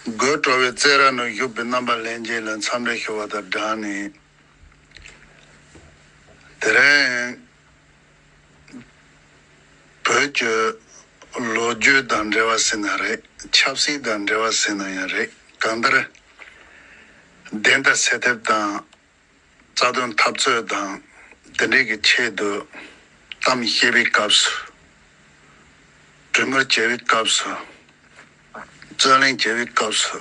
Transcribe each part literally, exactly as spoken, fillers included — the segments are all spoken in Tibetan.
དགོད་བྲོ་བའི་རྩེད་ར་ནང་བཞུགས་པའི་རྣམ་པ་ལྷན་རྒྱས་ལ་འཚམས་འདྲི་ཞུ་བ་དང་སྦྲགས་ནས། དེ་རིང་བོད་ཀྱི་ལོ་རྒྱུས་དང་འབྲེལ་བ་ཟེར་ན་རེད། ཆབ་སྲིད་དང་འབྲེལ་བ་ཟེར་ན་ཡང་རེད། གང་ལྟར་བདེན་མཐའ་གསལ་ཐབས་དང་རྩ་དོན་འཐབ་རྩོད་དང་དེ་འདྲའི་གི་ཆེད་དུ་གཏམ་བཤད་པའི་སྐབས་སུ། གྲོས་མོལ་བྱེད་པའི་སྐབས་སུ། རྩོད་གླེང་བྱེད་པའི་སྐབས་སུ།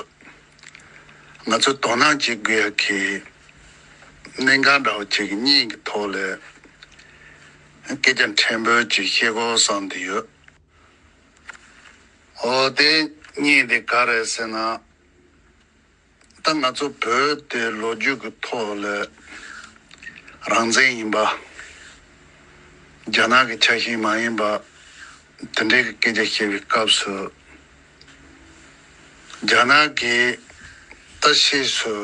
ང་ཚོས་དོ་སྣང་བྱེད་དགོས་ཡ་གི་གནད་འགག་འདྲ་བོ་ཅིག་གཉིས་ཀྱི་ཐོག་ལ་སྐད་ཆ་ཕྲན་བུ་ཅིག་བཤད་དགོས་བསམ་གྱི་ཡོད། འོ་དེ་གཉིས་དེ་ག་རེ་ཟེར་ན། ད་ང་ཚོ་བོད་དེ་ལོ་རྒྱུས་ཀྱི་ཐོག་ལ་རང་བཙན་ཡིན་པ། རྒྱ་ནག་གི་ཆ་ཤས་མ་ཡིན་པ། དེ་འདྲའི་གི་སྐད་ཆ་བཤད་པའི་སྐབས་སུ། རྒྱ་ནག་གིས་ད་ཕྱིས་སུ་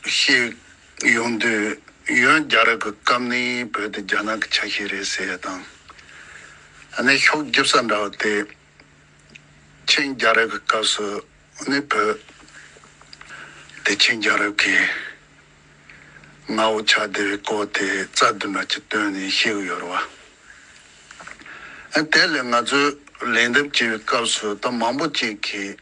བཤད་ཡོང་དུས། ཡོན་རྒྱལ་རབས་ཀྱི་སྐབས་ནས་བོད་དེ་རྒྱ་ནག་གི་ཆ་ཤས་རེད་ཟེར་ཡ་དང་། ཨ་ནི་ཤུགས་རྒྱབ་ས་འདྲ་བ་དེ། ཆིང་རྒྱལ་རབས་ཀྱི་སྐབས་སུ་ནི་བོད་དེ་ཆིང་རྒྱལ་རབས་ཀྱི་མངའ་འོག་ཆགས་བསྡད་པའི་སྐོར་དེ་རྩ་བདུན་པ་ཅིག་བཏོན་ནས་བཤད་ཀྱི་ཡོད་རེད་བ། དེ་ལས་ང་ཚོས་ལན་འདེབས་བྱེད་པའི་སྐབས་སུ་ད་མང་པོ་ཅིག་གིས་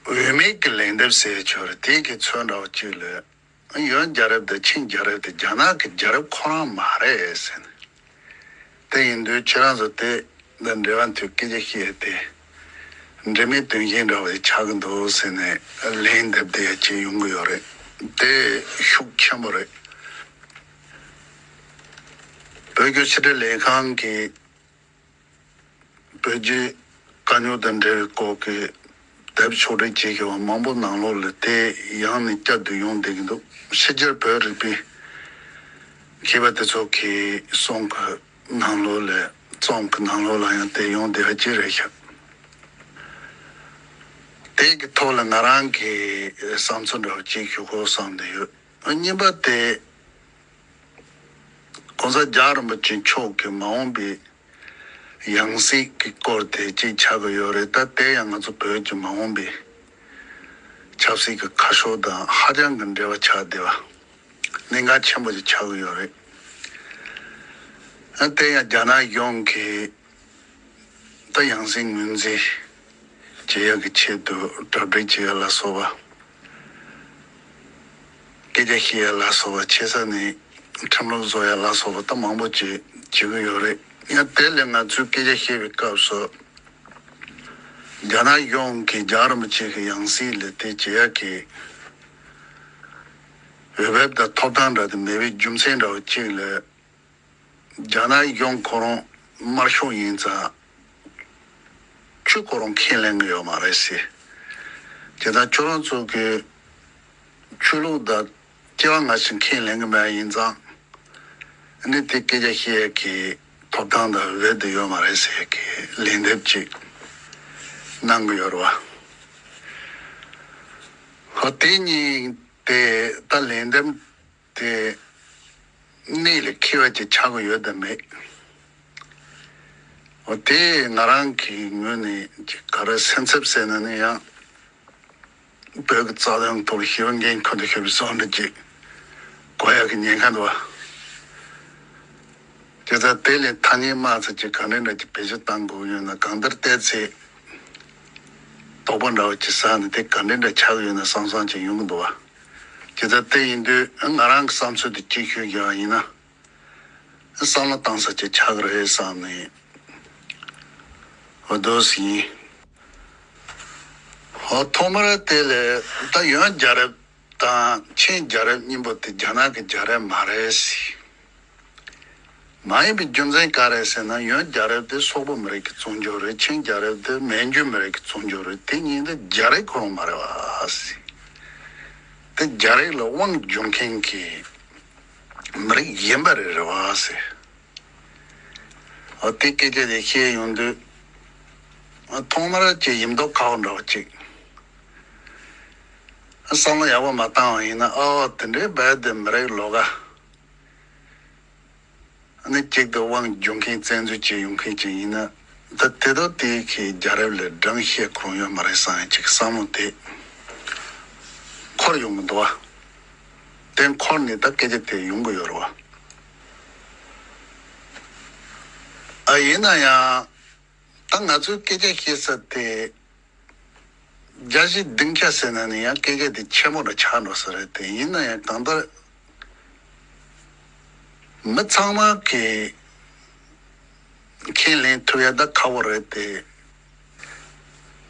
འོས་མེད་ཀྱི་ལན་འདེབས་ཟེར་ཆོག་རེད། དེ་གི་ཚོད་འདྲ་བོ་ཅིག་ལས། ཡོན་རྒྱལ་རབས་དང་ཆིང་རྒྱལ་རབས་དེ་རྒྱ་ནག་གི་རྒྱལ་རབས་ཁོ་རང་མ་རེད་ཟེར་ནས། དེ་ཡིན་དུས་ཁྱེད་རང་ཚོ་དེ་དང་འབྲེལ་བ་མཐུད་སྐད་ཆ་བཤད་དེ། འབྲེལ་མེད་དོན་གཞན་འདྲ་བ་ཞིག་ཆགས་ཀྱི་འདུག་ཟེར་ནས་ལན་འདེབས་བསྡད་ཡ་ཅིག་ཡོང་གི་ཡོད་རེད། དེ་ཤུགས་ཆེན་པོ་རེད། བོད་བརྒྱུད་ཕྱི་དྲིལ་ལས་ཁང་གིས། བོད་རྒྱའི་དཀའ་རྙོག་དང་འབྲེལ་བའི་སྐོར་གྱི་དེབ་ཕྱོགས་སྒྲིག་བྱེད་མཁན་བ་མང་པོ་ནང་ལོགས་ལ་དེ་ཡང་ནས་བསྐྱར་དུ་ཡོང་བསྡད་ཀྱི་འདུག་ཕྱི་རྒྱལ་བོད་རིག་པའི་མཁས་པ་དེ་ཚོ་གི་གསུང་གི་ནང་ལོགས་ལ། རྩོམ་གྱི་ནང་ལོགས་ལ་ཡང་དེ་ཡོང་བསྡད་པ་ཅིག་རེད་ཤག་དེ་གི་ཐོག་ལ་ང་རང་གི་བསམ་ཚུལ་འདྲ་བོ་ཅིག་ཞུ་དགོས་བསམ་བསྡད་ཡོད། གཉིས་པ་དེ། ༸གོང་ས་༸རྒྱལ་བ་རིན་པོ་ཆེ་མཆོག་གི་མ་འོངས་པའི་ཡང་སྲིད་ཀྱི་སྐོར་དེ་གཅིག་ཆགས་ཀྱི་ཡོད་རེད། ད་དེ་ཡང་ང་ཚོ་བོད་ཀྱི་མ་འོངས་པའི་ཆབ་སྲིད་ཀྱི་ཁ་ཕྱོགས་དང་ཧ་ཅང་གི་འབྲེལ་བ་ཆགས་བསྡད་པ། གནད་འགག་ཆེན་པོ་ཞིག་ཆགས་ཀྱི་ཡོད་རེད། ཨ་དེ་ཡང་རྒྱ་ནག་གཞུང་གིས་ད་ཡང་སྲིད་ངོས་འཛིན་བྱེད་ཡག་གི་ཆེད་དུ་གྲ་སྒྲིག་བྱེད་ཡག་ལ་སོགས་པ། སྐད་ཆ་བཤད་ཡ་ལ་སོགས་པ། ཆེ་ས་ནས་ཁྲིམས་ལུགས་བཟོ་ཡ་ལ་སོགས་པ་ད་མང་པོ་ཅིག་བྱེད་ཀྱི་ཡོད་རེད། ཡང་དེ་ལས་ང་ཚོས་སྐད་ཆ་བཤད་པའི་སྐབས་སུ། རྒྱ་ནག་གཞུང་གིས་རྒྱལ་བ་རིན་པོ་ཆེ་གི་ཡང་སྲིད་ལ་དེ་བྱེད་ཡ་གི་འོས་འབབ་དང་ཐོབ་ཐང་འདྲ་དེ་མེད་པའི་རྒྱུ་མཚན་འདྲ་བོ་གཅིག་ལ། རྒྱ་ནག་གཞུང་ཁོ་རང་དམར་ཤོག་ཡིན་ཙང་། ཆོས་ཁོ་རང་ཁས་ལེན་གྱི་ཡོད་མ་རེད་ཟེར། དེ་དང་ཁྱོད་རང་ཚོ་གི་ཆོས་ལུགས་དང་སྐྱེ་བ་སྔ་ཕྱི་ཁས་ལེན་གྱི་མེད་ཡིན་ཙང་། ཨ་ནི་དེ་སྐད་ཆ་བཤད་ཀྱི་ཐོབ་ཐང་དང་འོས་བསྡུ་ཡོད་མ་རེད་ཟེར་གྱི་ལན་འདེབས་ཅིག་གནང་གི་ཡོད་རེད་བ། ཧོ་དེ་གཉིས་དེ་ད་ལན་འདེབས་དེ་གནད་ལ་འཁེལ་བ་ཅིག་ཆགས་ཀྱི་ཡོད་དམ་མེད། འོ་དེ་ང་རང་གི་ངོས་ནས་ཅིག་ག་རེ་སེམས་འཚབ་ཟེར་ན་ནི་ཡང་། བོད་ཀྱི་རྩ་དོན་ཐོག་ཞི་བའི་འགན་ཁུར་དུ་ཞུགས་པའི་བསམ་བློ་ཅིག་གོ་ཡག་གི་ཉེན་ཁ་འདུག་བ། དེ་ཚ་དེ་ལས་ཐ་སྙད་དམའ་ཚ་ཅིག་ག་འདྲ་འདྲ་ཅིག་བེད་སྤྱོད་བཏང་དགོས་ཡོད་ན། གང་ལྟར་བལྟས་ཚེ་དོགས་པ་འདྲ་བ་ཅིག་ཟ་ནས་དེ་ག་འདྲ་འདྲ་ཆགས་ཡོད་ན་བསམ་བསམ་ཅིག་ཡོང་གི་འདུག་བ། དེ་ཚ་དེ་ཡིན་དུས་ང་རང་གི་བསམ་ཚུལ་དེ་གཅིག་ཞུས་ཀྱང་ཡིན་ན། བསམ་བློ་བཏང་ས་ཅིག་ཆགས་ཀྱི་རེད་བསམ་ནས་འོ་འདུག་སེ་ཡིན། འོ་ཐོག་མར་དེ་ལས་ད་ཡོན་རྒྱལ་རབས་དང་ཆིང་རྒྱལ་རབས་གཉིས་པོ་དེ་རྒྱ་ནག་གི་རྒྱལ་རབས་མ་རེད་ཟེར། མ་ཡིན་པའི་རྒྱུ་མཚན་ག་རེ་ཟེར་ན། ཡོན་རྒྱལ་རབས་དེ་སོག་པོ་མི་རིགས་ཀྱིས་བཙུགས་འཇོག་རེད། ཆིང་རྒྱལ་རབས་དེ་མན་ཇུ་མི་རིགས་ཀྱིས་བཙུགས་འཇོག་རེད། དེ་གཉིས་དེ་རྒྱལ་རབས་ཁོ་རང་མ་རེད་བ་ཟེར། དེ་རྒྱལ་རབས་ལ་དབང་བསྒྱུར་མཁན་གྱི་མི་རིགས་གཞན་པ་རེ་རེད་བ་ཟེར། འོ་དེ་སྐད་ཆ་དེ་བཤད་ཡོང་དུས། ཐོག་མར་ཅིག་ཡིན་མདོག་ཁ་པོ་འདྲ་བོ་ཅིག་བསམ་བློ་ཡག་པོ་མ་བཏང་བ་ཡིན་ན། ཨོ་དེ་འདྲའི་རྦད་དེ་མི་རིགས་ལོགས་ཀ་ནི་གཅིག་ཏུ་དབང་བསྒྱུར་མཁན་བཙན་འཛུལ་བྱེད་ཡོང་མཁན་ཅིག་ཡིན་ན། ད་དེ་དང་དེ་གི་རྒྱལ་རབས་ལས་འགྲངས་བཤད་ཁོ་རང་ཡོད་མ་རེད་བསམ་ཡང་ཅིག་བསམ་བློ་དེ་འཁོར་ཡོང་གི་འདུག་བ། དེ་འཁོར་ནས་ད་སྐད་ཆ་དེ་ཡོང་གི་ཡོད་རེད་བ། ཨ་ཡིན་ན་ཡང་ད་ང་ཚོའི་སྐད་ཆ་བཤད་ས་དེ་རྒྱལ་སྤྱིའི་སྡིངས་ཆ་ཟེར་ན་ནི་ཡང་སྐད་ཆ་དེ་ཆེན་པོ་འདྲ་ཆགས་འགྲོ་ས་རེད་དེ། ཡིན་ན་ཡང་གང་ལྟར་མི་ཚང་མ་གིས་ཁས་ལེན་ཐུབ་ཡ་ད་ཁག་པོ་རེད་དེ།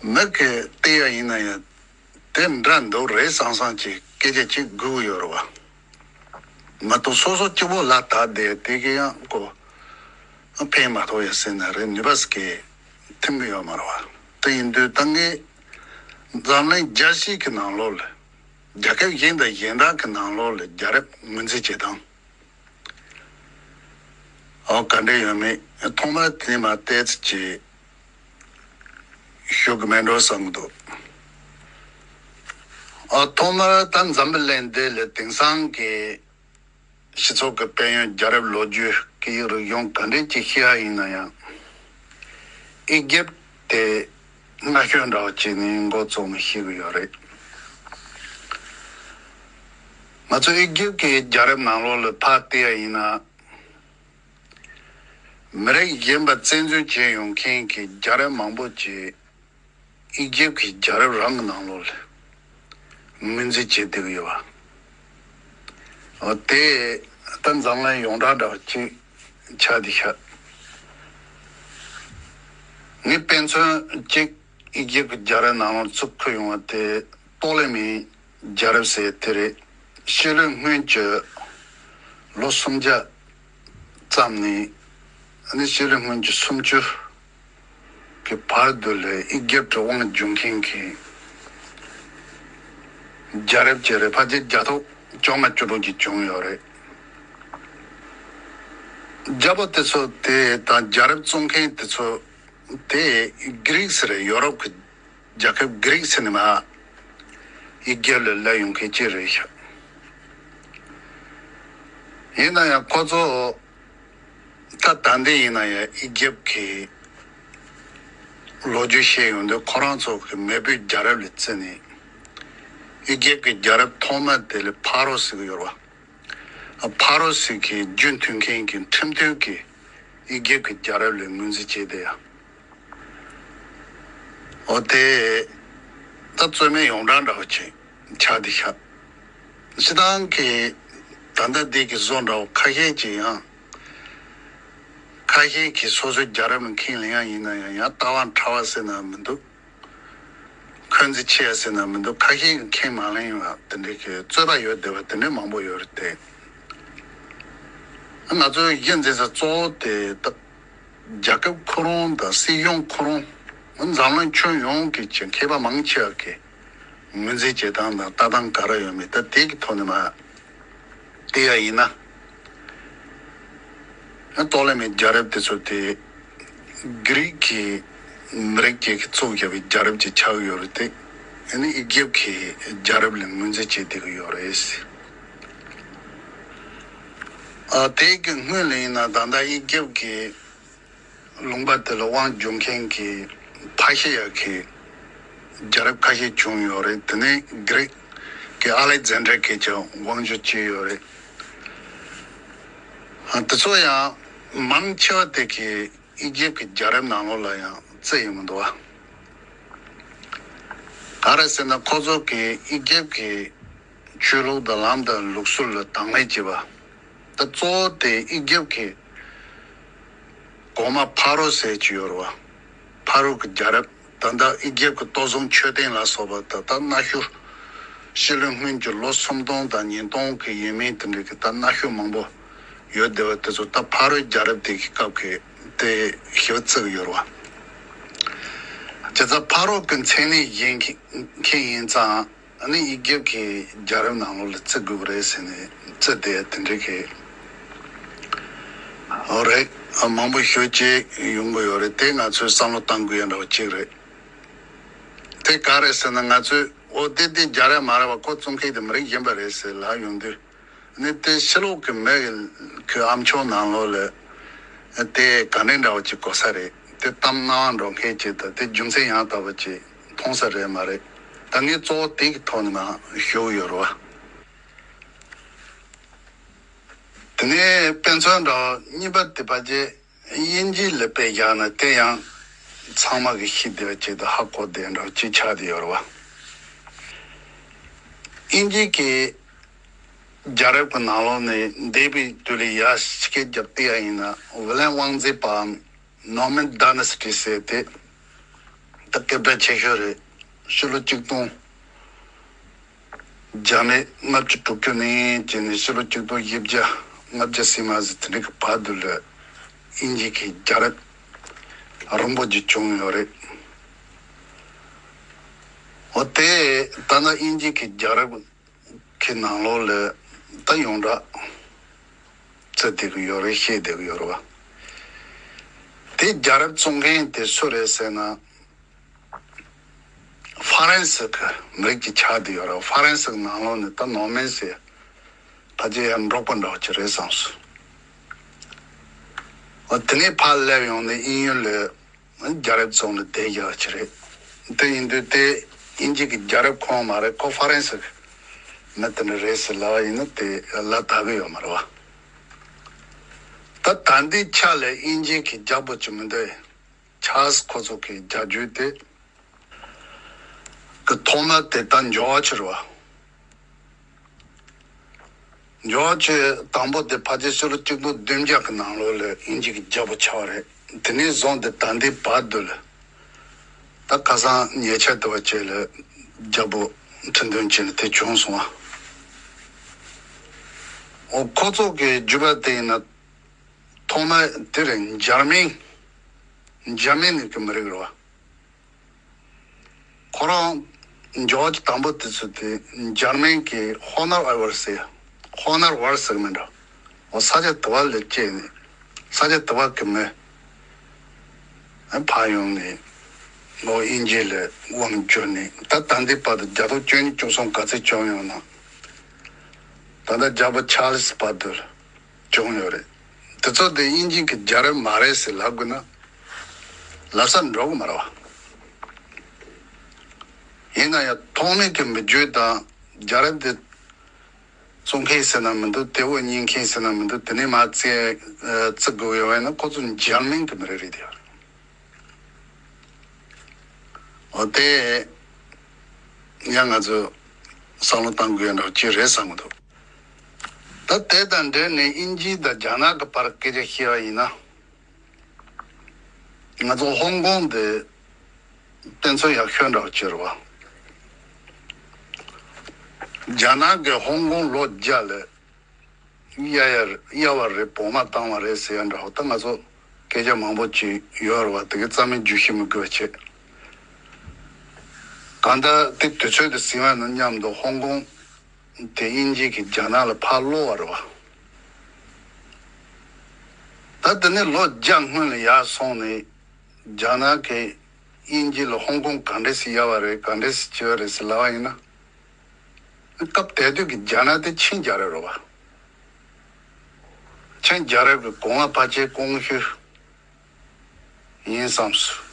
མི་གིས་བལྟས་ཡ་ཡིན་ན་ཡང་དེ་འདྲ་འདུག་རེད་བསམ་བསམ་གྱི་སྐད་ཆ་ཅིག་དགོས་ཀྱི་ཡོད་རེད་བ། མ་གཏོགས་སོ་སོ་སྐྱིད་པོ་ལ་ད་བསྡད་དེ་གི་ཡང་ཀོ་ཕན་མ་ཐོགས་ཡ་ཟེར་ན་རེད། ནུས་པ་ཟིག་གི་ཐིམ་གི་ཡོད་མ་རེད་བ། དེ་ཡིན་དུས་ད་ངས་འཛམ་གླིང་རྒྱལ་སྤྱི་གི་ནང་ལོགས་ལ་རྒྱལ་ཁབ་གཞན་དང་གཞན་དག་གི་ནང་ལོགས་ལ་རྒྱལ་རབས་ངོས་འཛིན་བྱེད་སྟངས་ཨོ་ག་འདྲ་ཡོད་མེད་ཐོག་མར་དེ་མ་བལྟས་ཚེ་ཅིག་ཞུ་གི་མེད་འགྲོ་བསམ་གི་འདུག་ཨོ་ཐོག་མར་ད་འཛམ་བུ་གླིང་འདི་ལ་དེང་སང་གི་སྤྱི་ཚོགས་ཀྱི་དཔལ་ཡོན་རྒྱལ་རབས་ལོ་རྒྱུས་སྐད་ཡིག་རིག་གཞུང་ག་འདྲས་ཅིག་ཤེས་ཡ་ཡིན་ན་ཡང་། ཨི་རྒྱལ་དེ་སྔ་ཤོས་འདྲ་བོ་ཅིག་ནས་འགོ་བཙུགས་ནས་ཤེས་གི་ཡོད་རེད། ང་ཚོ་ཨི་རྒྱལ་གྱི་རྒྱལ་རབས་ནང་ལོགས་ལ་ཕར་བལྟས་ཡ་ཡིན་ན། མི་རིགས་གཞན་པ་བཙན་འཛུལ་བྱས་ཡོང་མཁན་གྱི་རྒྱལ་རབས་མང་པོ་ཅིག་ཨི་རྒྱལ་གྱི་རྒྱལ་རབས་རང་གི་ནང་ལོགས་ལ་ངོས་འཛིན་བྱེད་བསྡད་ཀྱི་ཡོད་པ། འོ་དེ་ད་འཛམ་གླིང་ཡོངས་གྲགས་འདྲ་བ་ཅིག་ཆགས་བསྡད་ཤག་ངས་དཔེ་མཚོན་གཅིག་ཨི་རྒྱལ་གྱི་རྒྱལ་རབས་ནང་ལོགས་ཚུར་འཁུར་ཡོང་བ་དེ་ཏོ་ལེ་མི་རྒྱལ་རབས་ཟེར་དེ་རེད། ཕྱི་ལོའི་སྔོན་གྱི་ལོ་སུམ་བརྒྱ་ཙམ་ནས་ཨ་ནི་ཕྱི་ལོའི་སྔོན་གྱི་སུམ་ཅུ་གི་བར་དུ་ལ་ཨི་རྒྱལ་གྱི་དབང་བསྒྱུར་མཁན་གྱི་རྒྱལ་རབས་ཅིག་རེད། ཕལ་ཆེར་རྒྱལ་ཐོབ་བཅོ་ལྔ་བཅུ་དྲུག་ཅིག་བྱུང་ཡོད་རེད། རྒྱལ་པོ་དེ་ཚོ་དེ་དང་རྒྱལ་རབས་བཙུགས་མཁན་དེ་ཚོ་དེ་གྷི་རིག་ཟེར་རེད། ཡོ་རོབ་ཀྱི་རྒྱལ་ཁབ་གྷི་རིག་ཟེར་ནས་མར་ཨི་རྒྱལ་ལ་སླེབས་ཡོང་མཁན་ཅིག་རེད་ཤག་ཡིན་ན་ཡང་ཁོ་ཚོ་ད་ད་ལྟ་ཡིན་ན་ཡང་ཨི་རྒྱལ་གྱི་ལོ་རྒྱུས་བཤད་ཡོང་དུས་ཁོ་རང་ཚོ་གི་མེས་པོའི་རྒྱལ་རབས་ལ་བརྩིས་ནས་ཨི་རྒྱལ་གྱི་རྒྱལ་རབས་ཐོག་མ་དེ་ལ་ཕ་རོ་ཟེར་གི་ཡོད་རེད་བ། ཕ་རོ་ཟེར་གི་རྒྱུན་མཐུད་མཁན་གྱི་ཁྲིམས་མཐུན་གྱི་ཨི་རྒྱལ་གྱི་རྒྱལ་རབས་ལ་ངོས་འཛིན་བྱས་ཏེ་ཡང་། འོ་དེ་ད་རྩོད་མེད་ཡོངས་གྲགས་འདྲ་བོ་ཅིག་ཆགས་བསྡད་ཤག་སྤྱི་བཏང་གི་ད་ལྟ་འདི་གི་བཟོ་འདྲ་བོ་ཁ་ཤས་ཅིག་ཡང་ཁ་ཤས་ཀྱིས་སོ་སོའི་རྒྱལ་རབས་ལ་ཁས་ལེན་ཡ་ཡིན་ན་ཡང་ཡང་ལྟ་བ་ཕྲ་བ་ཟེར་ན་མི་འདུག་འཁོན་འཛིན་ཆེ་ཡ་ཟེར་ན་མི་འདུག་ཁ་ཤས་ཀྱིས་ཁས་མ་ལེན་ཡོང་ཡ་དེ་འདྲའི་གི་རྩོད་པ་ཡོད་བསྡད་པ་དེ་འདྲའི་མང་པོ་ཡོད་རེད་དེ། ང་ཚོའི་གཞི་འཛིན་ས་གཙོ་བོ་དེ་ད་རྒྱལ་ཁབ་ཁོ་རང་དང་སྲིད་གཞུང་ཁོ་རང་འཛམ་གླིང་ཁྱོན་ཡོངས་ཀྱི་ཅིག་མཁས་པ་མང་ཆེ་བ་གིས་ངོས་འཛིན་བྱེད་སྟངས་དང་ལྟ་སྟངས་ག་རེ་ཡོད་མེད་ད་དེ་གི་ཐོག་ནས་མར་བལྟས་ཡ་ཡིན་ན། ཏོ་ལེ་མི་རྒྱལ་རབས་དེ་ཚོ་དེ་གྷི་རིག་གི་མི་རིགས་ཅིག་གིས་བཙུགས་བཞག་པའི་རྒྱལ་རབས་ཅིག་ཆགས་ཡོད་རེད་དེ། ཨ་ནི་ཨི་རྒྱལ་གྱི་རྒྱལ་རབས་ལ་ངོས་འཛིན་བྱེད་བསྡད་ཀྱི་ཡོད་རེད། ཨ་དེ་གི་སྔོན་ལ་ཡིན་ན་ད་ལྟ་ཨི་རྒྱལ་གྱི་ལུང་པ་དེ་ལ་དབང་བསྒྱུར་མཁན་གྱི་ཕར་ཤི་ཡ་གི་རྒྱལ་རབས་ཁ་ཤས་བྱུང་ཡོད་རེད། དེ་ནས་གྷི་རིག་གི་ཨ་ལེག་ཛན་ཌར་གྱིས་ཀྱང་དབང་བསྒྱུར་བྱས་ཡོད་རེད། ཨ་དེ་ཚོ་ཡང་མང་ཆེ་བ་དེ་གི་ཨི་ཇིབ་ཀྱི་རྒྱལ་རབས་ནང་ལོགས་ལ་ཡང་བརྩི་ཡི་མི་འདུག་བ། ག་རེ་ཟེར་ན་ཁོ་ཚོ་གིས་ཨི་ཇིབ་ཀྱི་ཆོས་ལུགས་དང་ལམ་དང་ལུགས་སྲོལ་ལ་དང་ལེན་བྱེད་པ། ད་གཙོ་བོ་དེ་ཨི་ཇིབ་ཀྱི་གོང་མ་ཕ་རོ་ཟེར་གྱི་ཡོད་རེད་བ། ཕ་རོ་གི་རྒྱལ་རབས་ད་ལྟ་ཨི་ཇིབ་ཀྱི་ལྟོ་བཟང་མཆོད་རྟེན་ལ་སོགས་པ་ད་ལྟ་གནའ་ཤུལ་ཕྱི་ལོའི་སྔོན་གྱི་ལོ་སུམ་སྟོང་དང་ཉིས་སྟོང་གི་ཡས་མས་དེ་འདྲ་གི་ད་གནའ་ཤུལ་མང་པོ་ཡོད་བསྡད་པ་དེ་ཚོ་ད་ཕ་རོའི་རྒྱལ་རབས་དེ་གི་སྐབས་ཀྱི་དེ་ཞེ་པོ་བརྩི་གི་ཡོད་རེད་བ། བྱས་ཙང་ཕ་རོ་གི་མཚན་གནས་བཞེངས་མཁན་ཡིན་ཙང་། ཨ་ནི་ཨི་ཇིབ་ཀྱི་རྒྱལ་རབས་ནང་ལོགས་ལ་བརྩི་དགོས་ཀྱི་རེད་ཟེར་ནས་བརྩི་བསྡད་དེ་འདྲ་གི། འོ་རེད། མང་པོ་ཞེ་ཅིག་ཡོང་གི་ཡོད་རེད། དེ་ང་ཚོས་བསམ་བློ་གཏང་དགོས་ཡ་འདྲ་བོ་ཅིག་རེད། དེ་ག་རེད་ཟེར་ན་ང་ཚོས་འོ་དེ་དེ་རྒྱལ་རབས་མ་རེད་བ། ཁོ་བཙུགས་མཁན་དེ་མི་རིགས་གཞན་པ་རེད་ཟེར་ལབ་ཡོང་དུས། ཨ་ནི་དེ་ཕྱི་ལོགས་ཀྱི་མི་གི་ཨ་མཆོག་ནང་ལོགས་ལ་དེ་ག་འདྲ་འདྲ་བོ་ཅིག་གོ་ས་རེད། དེ་གཏམ་སྣང་བ་འགྲོ་མཁན་ཅིག་དང་དེ་རྒྱུ་མཚན་ཡང་དག་པ་ཅིག་མཐོང་ས་རེད་མ་རེད། ད་ངས་གཙོ་བོ་དེ་གི་ཐོག་ནས་མར་ཞུ་གི་ཡོད་རེད་བ། དེ་ནས་དཔེ་མཚོན་འདྲ་བ་གཉིས་པ་དེ་ཕལ་ཆེར་དབྱིན་ཇི་ལ་དཔེ་བཞག་ན་དེ་ཡང་ཚང་མ་གི་ཤེས་བདེ་བ་ཅིག་དང་ཧ་གོ་བདེ་འདྲ་བ་ཅིག་ཆགས་བསྡད་ཡོད་རེད་བ། དབྱིན་ཇི་གི་རྒྱལ་རབས་ཀྱི་ནང་ལོགས་ནས་འདས་པའི་དུས་ལ་ཡར་ཕྱི་སྐད་རྒྱབ་བལྟས་ཡ་ཡིན་ན་ཝི་ལན་དབང་འཛིན་པའམ་ནོ་མན་ཌའི་ནེ་སི་ཊི་ཟེར་དེ་ད་སྐད་གྲགས་ཆེ་ཤོས་རེད། ཕྱི་ལོ་ཆིག་སྟོང་བརྒྱ་མེད་ལྔ་བཅུ་དྲུག་ཅུ་ནས་བྱས་ནས་ཕྱི་ལོ་ཆིག་སྟོང་བཞི་བརྒྱ་ལྔ་བརྒྱ་ཟིན་མ་ཟིན་དེ་འདྲ་གི་བར་དུ་ལ་དབྱིན་ཇི་གི་རྒྱལ་རབས་རིང་པོ་ཅིག་བྱུང་ཡོད་རེད། འོ་དེ་ད་ནི་དབྱིན་ཇི་གི་རྒྱལ་རབས་ཀྱི་ནང་ལོགས་ལ་ད་ཡོངས་གྲགས་ཚུད་བསྡད་ཀྱི་ཡོད་རེད། ཤེས་བསྡད་ཀྱི་ཡོད་རེད་བ། དེ་རྒྱལ་རབས་བཙུགས་མཁན་དེ་སུ་རེད་ཟེར་ན། ཧྥ་རན་སི་གི་མི་རིགས་ཅིག་ཆགས་བསྡད་ཡོད་རེད། ཧྥ་རན་སི་གི་ནང་ལོགས་ནས་ད་ནོ་མན་ཟེར་ཕལ་ཆེར་ཡང་འབྲོག་པ་འདྲ་བོ་ཅིག་རེད་བསམས་སོང་། འོ་དེ་ནས་ཕར་སླེབས་ཡོང་ནས་དབྱིན་ཡུལ་ལ་རྒྱལ་རབས་བཙུགས་ནས་བསྡད་ཡོད་ཅིག་རེད། དེ་ཡིན་དུས་དེ་དབྱིན་ཇི་གི་རྒྱལ་རབས་ཁོངས་མ་རེད། ཁོ་ཧྥ་རན་སི་གི་མི་དེ་འདྲ་རེད་ཟེར་ལབ་པ་ཡིན་ན་དེ་ལ་དག་གི་ཡོད་མ་རེད་བ། ད་ད་ལྟའི་ཆ་ལ་དབྱིན་ཇི་གི་རྒྱལ་པོ་ཅིག་མི་འདུག་ཆཱལ་སི་ཁོ་ཚོ་གི་རྒྱལ་རྒྱུད་དེ་གི་ཐོག་མ་དེ་ད་ཇོར་ཇི་རེད་བ། ཇོར་ཇི་དང་པོ་དེ་ཕལ་ཆེར་ཕྱི་ལོ་ཆིག་སྟོང་བདུན་བརྒྱ་གི་ནང་ལོགས་ལ་དབྱིན་ཇི་གི་རྒྱལ་པོ་ཆགས་པ་རེད། དེ་ནས་བཟུང་སྟེ་ད་ལྟའི་བར་དུ་ལ་ད་ཁ་སང་ཉེ་ཆར་དུ་བ་བཅས་ལ་རྒྱལ་པོ་ཁྲི་འདོན་བྱས་ནས་དེ་བྱུང་སོང་བ། འོ་ཁོ་ཚོ་གི་རྒྱུད་པ་དེ་ཡིན་ན་ཐོག་མ་དེ་རིང་འཇར་མན། འཇར་མན་ནས་གི་མི་རིགས་རེད་བ། ཁོ་རང་ཇོར་ཇི་དང་པོ་དེ་ཚོ་དེ་འཇར་མན་གྱི་ཧོ་ནར་ཨ་ཝར་ཟེར། ཧོ་ནར་ཝར་ཟེར་གི་མིན་འགྲོ། འོ་ས་ཆ་དེ་བ་ལ་སྐྱེས་ནས་ས་ཆ་དེ་བ་གི་མི་ཕར་ཡོང་ནས་ལོ་དབྱིན་ཇི་ལ་དབང་བསྒྱུར་ནས་ད་ད་ལྟའི་བར་དུ་རྒྱལ་པོ་བཅུ་གཉིས་བཅུ་གསུམ་ག་ཚོད་བྱུང་ཡོང་ན་ད་ལྟ་རྒྱལ་པོ་ཆཱལ་སི་བར་དུ་བྱུང་ཡོད་རེད། དེ་ཚོ་དེ་དབྱིན་ཇི་གི་རྒྱལ་རབས་མ་རེད་ཟེར་ལབ་དགོས་ན་ལབ་ས་འགྲོ་གི་མ་རེད་བ། ཡིན་ན་ཡང་ཐོག་མའི་གི་མི་རྒྱུད་དང་རྒྱལ་རབས་དེ་བཙུགས་མཁན་ཟེར་ན་མི་འདུག་དེ་བོ་རྙིང་མཁན་ཟེར་ན་མི་འདུག་དེ་ནས་མར་བརྩི་བརྩི་དགོས་ཡོད་པ་ཡིན་ན་ཁོ་ཚོ་འཇར་མན་གི་མི་རིགས་རེད་དེ། འོ་དེ་ཡང་ང་ཚོས་བསམ་བློ་གཏང་དགོས་ཡ་འདྲ་བོ་ཅིག་རེད་བསམ་གི་འདུག་ད་དེ་དང་འབྲེལ་ནས་དབྱིན་ཇི་དང་རྒྱ་ནག་གི་བར་སྐད་ཆ་བཤད་པ་ཡིན་ན། ང་ཚོ་ཧོང་ཀོང་དེ་དཔེ་མཚོན་ཡག་ཤོས་འདྲ་བོ་ཅིག་རེད་བ། རྒྱ་ནག་གིས་ཧོང་ཀོང་ལོ་བརྒྱ་ལ་གཡར་ཡ་གཡར་བ་རེད། བོགས་མ་བཏང་བ་རེད་ཟེར་ཡ་འདྲ་བོ་ད་ང་ཚོ་སྐད་ཆ་མང་པོ་ཅིག་ཡོད་རེད་བ། དེ་གའི་རྩ་མེད་བརྗོད་ཤེས་མི་དགོས་པ་བྱས། གང་ལྟར་དེ་དུས་ཚོད་དེ་ཟིན་པ་ན་མཉམ་དུ་ཧོང་ཀོང་དེ་དབྱིན་ཇི་གིས་རྒྱ་ནག་ལ་ཕར་སློག་པ་རེད་བ། ད་དེ་ནས་ལོ་བརྒྱ་སྔོན་ལ་ཡར་སོང་ནས་རྒྱ་ནག་གིས་དབྱིན་ཇི་ལ་ཧོང་ཀོང་ག་འདྲས་སེ་གཡར་བ་རེད། ག་འདྲས་སེ་བྱས་པ་རེད་ཟེར་ལབ་པ་ཡིན་ན། སྐབས་དེ་དུས་ཀྱི་རྒྱ་ནག་དེ་ཆིང་རྒྱལ་རབས་རེད་བ། ཆིང་རྒྱལ་རབས་ཀྱི་གོང་བ་ཕལ་ཆེར་ཀོང་ཞུ་ཡིན་བསམས་སོང་།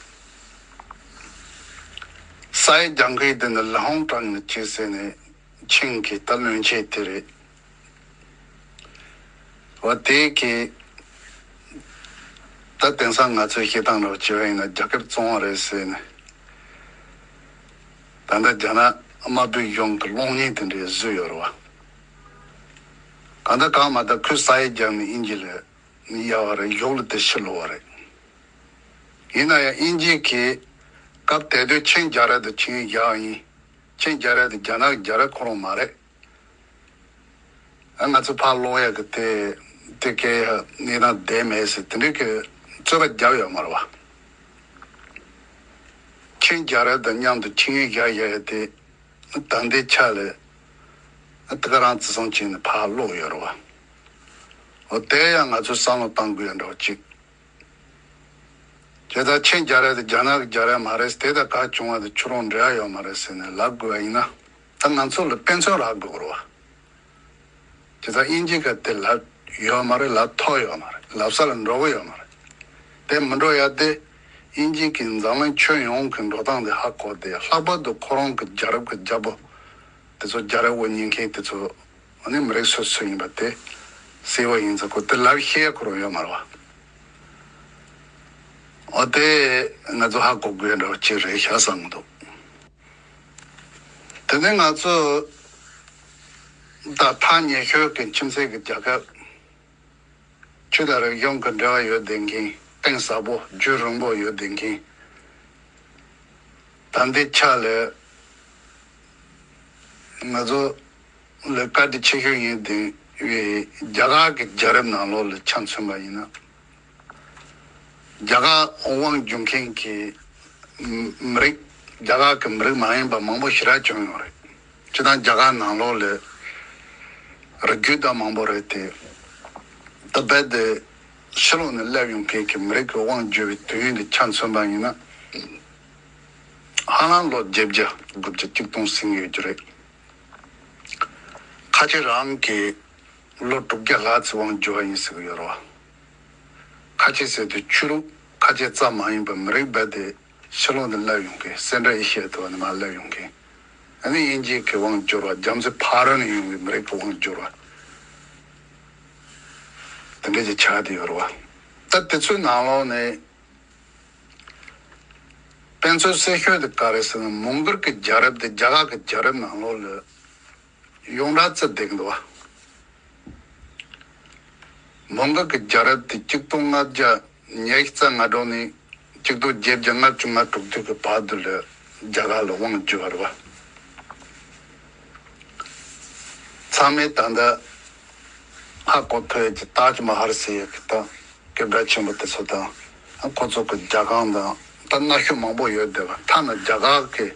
ས་ཡི་རྒྱལ་ཁབ་དེ་ནི་ལི་ཧོང་ཀྲང་ནས་བྱས་ཟེར་ནས་ཆིང་གི་ད་བློན་ཆེན་དེ་རེད། འོ་དེ་གི་ད་དེང་སང་ང་ཚོའི་བཤད་སྟངས་འདྲ་བོ་བྱས་པ་ཡིན་ན་རྒྱལ་ཁབ་བཙོང་བ་རེད་ཟེར་ནས། ད་ལྟ་རྒྱ་ནག་དམར་པོའི་གཞུང་གི་གློག་བརྙན་དེ་འདྲས་བཟོས་ཡོད་རེད་བ། གང་ལྟར་གང་མ་ལྟར་ཁོས་ས་ཡི་རྒྱལ་ནས་དབྱིན་ཇི་ལ་གཡར་བ་རེད། གཞུག་ལ་དེ་ཕྱིར་ལོག་པ་རེད། ཡིན་ན་ཡང་དབྱིན་ཇི་གིས་སྐབས་དེ་དུས་ཆིང་རྒྱལ་རབས་དེ་ཆིངས་ཡིག་བཞག་པ་ཡིན། ཆིང་རྒྱལ་རབས་དེ་རྒྱ་ནག་གི་རྒྱལ་རབས་ཁོ་རང་མ་རེད། ཨ་ང་ཚོ་ཕར་ལོག་ཡག་གི་དེ་དེ་གའི་གནས་སྟངས་བསྡད་མེད་ཟེར་དེ་འདྲའི་གི་རྩོད་པ་བརྒྱབ་ཡོད་མ་རེད་བ། ཆིང་རྒྱལ་རབས་དང་མཉམ་དུ་ཆིངས་ཡིག་བཞག་བཞག་ཡ་དེ་ད་ལྟའི་ཆ་ལ་དེ་ག་རང་བརྩི་སྲུང་བྱས་ནས་ཕར་ལོག་ཡོད་རེད་བ། འོ་དེ་ཡང་ང་ཚོས་བསམ་བློ་གཏང་དགོས་ཡ་འདྲ་བོ་ཅིག་བྱས་ཙང་ཆིང་རྒྱལ་རབས་དེ་རྒྱ་ནག་གི་རྒྱལ་རབས་མ་རེད། དེ་དང་ག་བྱུང་བ་དེ་ཁྱོད་རང་འབྲེལ་བ་ཡོད་མ་རེད་ཟེར་ནས་ལབ་དགོས་པ་ཡིན་ན་ད་ང་ཚོ་ལ་དཔེ་མཚོན་རག་དགོས་རེད་བ། བྱས་ཙང་དབྱིན་ཇི་ག་དེ་ལབ་ཡོད་མ་རེད། ལབ་ཐུབ་ཡོད་མ་རེད། ལབ་ས་ལ་འགྲོ་གི་ཡོད་མ་རེད། དེ་མི་འགྲོ་ཡ་དེ་ དབྱིན་ཇི་གི་འཛམ་གླིང་ཁྱོན་ཡོངས་ཀྱི་འགྲོ་སྟངས་དེ་ཧ་གོ་སྟེ། ལྷག་པར་དུ་ཁོ་རང་གི་རྒྱལ་རབས་ཀྱི་རྒྱལ་པོ་དེ་ཚོ། རྒྱལ་རབས་དབུ་བརྙེས་མཁན་དེ་ཚོ་ནི་མི་རིགས་སོ་སོ་ཡིན་པ་དེ་གསལ་པོ་ཡིན་ཙང་། ཁོ་དེ་ལབ་ཤེས་ཁོ་རང་ཡོད་མ་རེད་བ། འོ་དེ་ང་ཚོ་ཧ་གོ་དགོས་འདྲ་བ་ཅིག་རེད་ཤག་བསམ་གྱི་འདུག། དེ་ནས་ང་ཚོ་ད་ཐག་ཉེ་ཤོས་ཀྱི་ཁྱིམ་མཚེས་ཀྱི་རྒྱལ་ཁབ། ཆོས་དང་རིག་གཞུང་གི་འབྲེལ་བ་ཡོད་བསྡད་མཁན། གཏིང་ཟབ་པོ་རྒྱུན་རིང་པོ་ཡོད་བསྡད་མཁན། ད་ལྟའི་ཆ་ལ་ང་ཚོ་ལ་བཀའ་དྲིན་ཆེ་ཤོས་ཡིན་བསྡད་པའི་རྒྱ་གར་གྱི་རྒྱལ་རབས་ནང་ལོགས་ལ་ཆ་མཚོན་པ་ཡིན་ན། རྒྱ་གར་དབང་བསྒྱུར་མཁན་གྱི་མི་རིགས། རྒྱ་གར་གྱི་མི་རིགས་མ་ཡིན་པ་མང་པོ་ཞེ་དྲག་བྱུང་ཡོད་རེད། སྤྱིར་བཏང་རྒྱ་གར་ནང་ལོགས་ལ་རིགས་རྒྱུད་དང་མང་པོ་རེད་དེ། ད་རྦད་དེ་ཕྱི་ལོགས་ནས་སླེབས་ཡོང་མཁན་གྱི་མི་རིགས་ཀྱི་དབང་བསྒྱུར་བའི་དུས་ཡུན་དེ་ཆ་མཚོན་པ་ཡིན་ན། ཧ་ལམ་ལོ་བརྒྱད་བརྒྱ་དགུ་བརྒྱ་གཅིག་སྟོང་ཟིན་ཡོད་ཀྱི་རེད། ཁ་ཆེ་རང་གིས་ལོ་དྲུག་བརྒྱ་ལྷག་ཙམ་དབང་བསྒྱུར་བ་ཡིན་ཟེར་གྱི་ཡོད་རེད་བ། ཁ་ཆེ་ཟེར་དུས་ཆོས་ལུགས་ཁ་ཆེ་ཙམ་མ་ཡིན་པར་མི་རིགས་རྦད་དེ་ཕྱི་ལོགས་ནས་སླེབས་ཡོང་མཁན། སེན་ཊྲལ་ཨེ་ཤི་ཡ་དེ་བ་ནས་མར་སླེབས་ཡོང་མཁན། ཨ་ནི་དབྱིན་ཇི་གི་དབང་བསྒྱུར་བ། རྒྱ་མཚོའི་ཕ་རོལ་ནས་ཡོང་བའི་མི་རིགས་ཀྱི་དབང་བསྒྱུར་བ་དེ་འདྲ་ཅིག་ཆགས་བསྡད་ཡོད་རེད་བ། ད་དེ་ཚོའི་ནང་ལོགས་ནས་དཔེ་མཚོན་གསལ་ཤོས་དེ་ག་རེ་ཟེར་ན། མོང་གོལ་གྱི་རྒྱལ་རབས་དེ་རྒྱ་གར་གྱི་རྒྱལ་རབས་ནང་ལོགས་ལ་ཡོངས་གྲགས་བརྩི་བསྡད་ཀྱི་འདུག་བ། མོང་གོལ་གྱི་རྒྱལ་རབས་དེ་གཅིག་སྟོང་ལྔ་བརྒྱ་ཉི་ཤུ་རྩ་ལྔ་འགྲོ་ནས་གཅིག་སྟོང་བརྒྱད་བརྒྱ་ལྔ་བཅུ་ང་དྲུག་དུས་ཀྱི་བར་དུ་ལ་རྒྱ་གར་ལ་དབང་བསྒྱུར་བ་རེད་བ། ཚང་མས་ད་ལྟ་ཧ་གོ་ཐུབ་ཡག་གི་ཏཱཇ་མ་ཧལ་ཟེར་ཡག་གི་ད་སྐད་གྲགས་ཆེན་པོ་དེ་ཚོ་དང་། ཁོ་ཚོ་གི་རྒྱ་ཁང་དང་། ད་གནའ་ཤུལ་མང་པོ་ཡོད་བསྡད་པ། ཐ་ན་རྒྱ་གར་གྱི་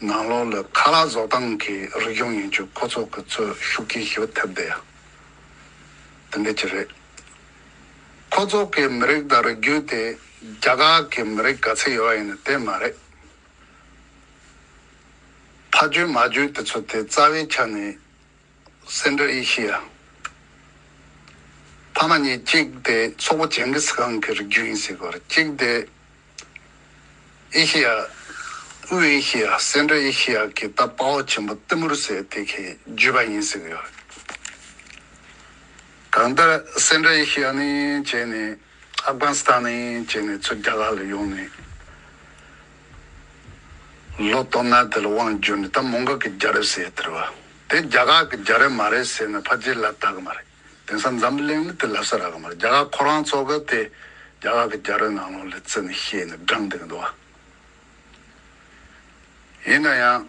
ནང་ལོགས་ལ་ཁ་ལག་བཟོ་སྟངས་ཀྱི་རིག་གཞུང་ཡིན་ཆོག། ཁོ་ཚོ་གི་ཚོས་ཤུགས་རྐྱེན་ཞེ་པོ་ཐེབས་བསྡད་ཡ་དེ་འདྲ་ཅིག་རེད། ཁོ་ཚོ་གི་མི་རིགས་དང་རིགས་རྒྱུད་དེ་རྒྱ་གར་གྱི་མི་རིགས་ག་ཚད་ཡོད་པ་ཡིན་ན་དེ་མ་རེད། ཕ་རྒྱུད་མ་རྒྱུད་དེ་ཚོ་དེ་རྩ་བའི་ཆ་ནས་སེན་ཊྲལ་ཨེ་ཤི་ཡ། ཕ་མ་གཉིས། གཅིག་དེ་སོག་པོ་ཇིང་གིས་ཁང་གི་རིགས་རྒྱུད་ཡིན་ཟེར་གྱི་ཡོད་རེད། གཅིག་དེ་ཨེ་ཤི་ཡ། དབུས་ཨེ་ཤི་ཡ། སེན་ཊྲལ་ཨེ་ཤི་ཡ་གི་ད་དཔའ་བོ་ཆེན་པོ་ཏི་མུར་ཟེར་དེ་གི་རྒྱུད་པ་ཡིན་ཟེར་གྱི་ཡོད་རེད། གང་ལྟར་སེན་ཊྲལ་ཨེ་ཤི་ཡ་ནས་བྱས་ནས། ཨབ་གྷ་ནི་སི་ཐན་ནས་བྱས་ནས་ཚུར་རྒྱ་གར་ལ་ཡོང་ནས། ལོ་སྟོང་ལྔ་དེ་ལ་དབང་བསྒྱུར་ནས། ད་མོང་གོལ་གྱི་རྒྱལ་རབས་ཟེར་དེ་རེད་བ། དེ་རྒྱ་གར་གྱི་རྒྱལ་རབས་མ་རེད་ཟེར་ན་ཕལ་ཆེར་ལབ་བཏང་གི་མ་རེད། དེང་སང་འཛམ་བུ་གླིང་ནས་དེ་ལབ་ས་རག་གི་མ་རེད། རྒྱ་གར་ཁོ་རང་ཚོ་གིས་དེ་རྒྱ་གར་གྱི་རྒྱལ་རབས་ནང་ལོགས་ལ་བརྩིས་ནས་བཤད་ནས་བགྲངས་བསྡད་ཀྱི་འདུག་བ། ཡིན་ན་ཡང་།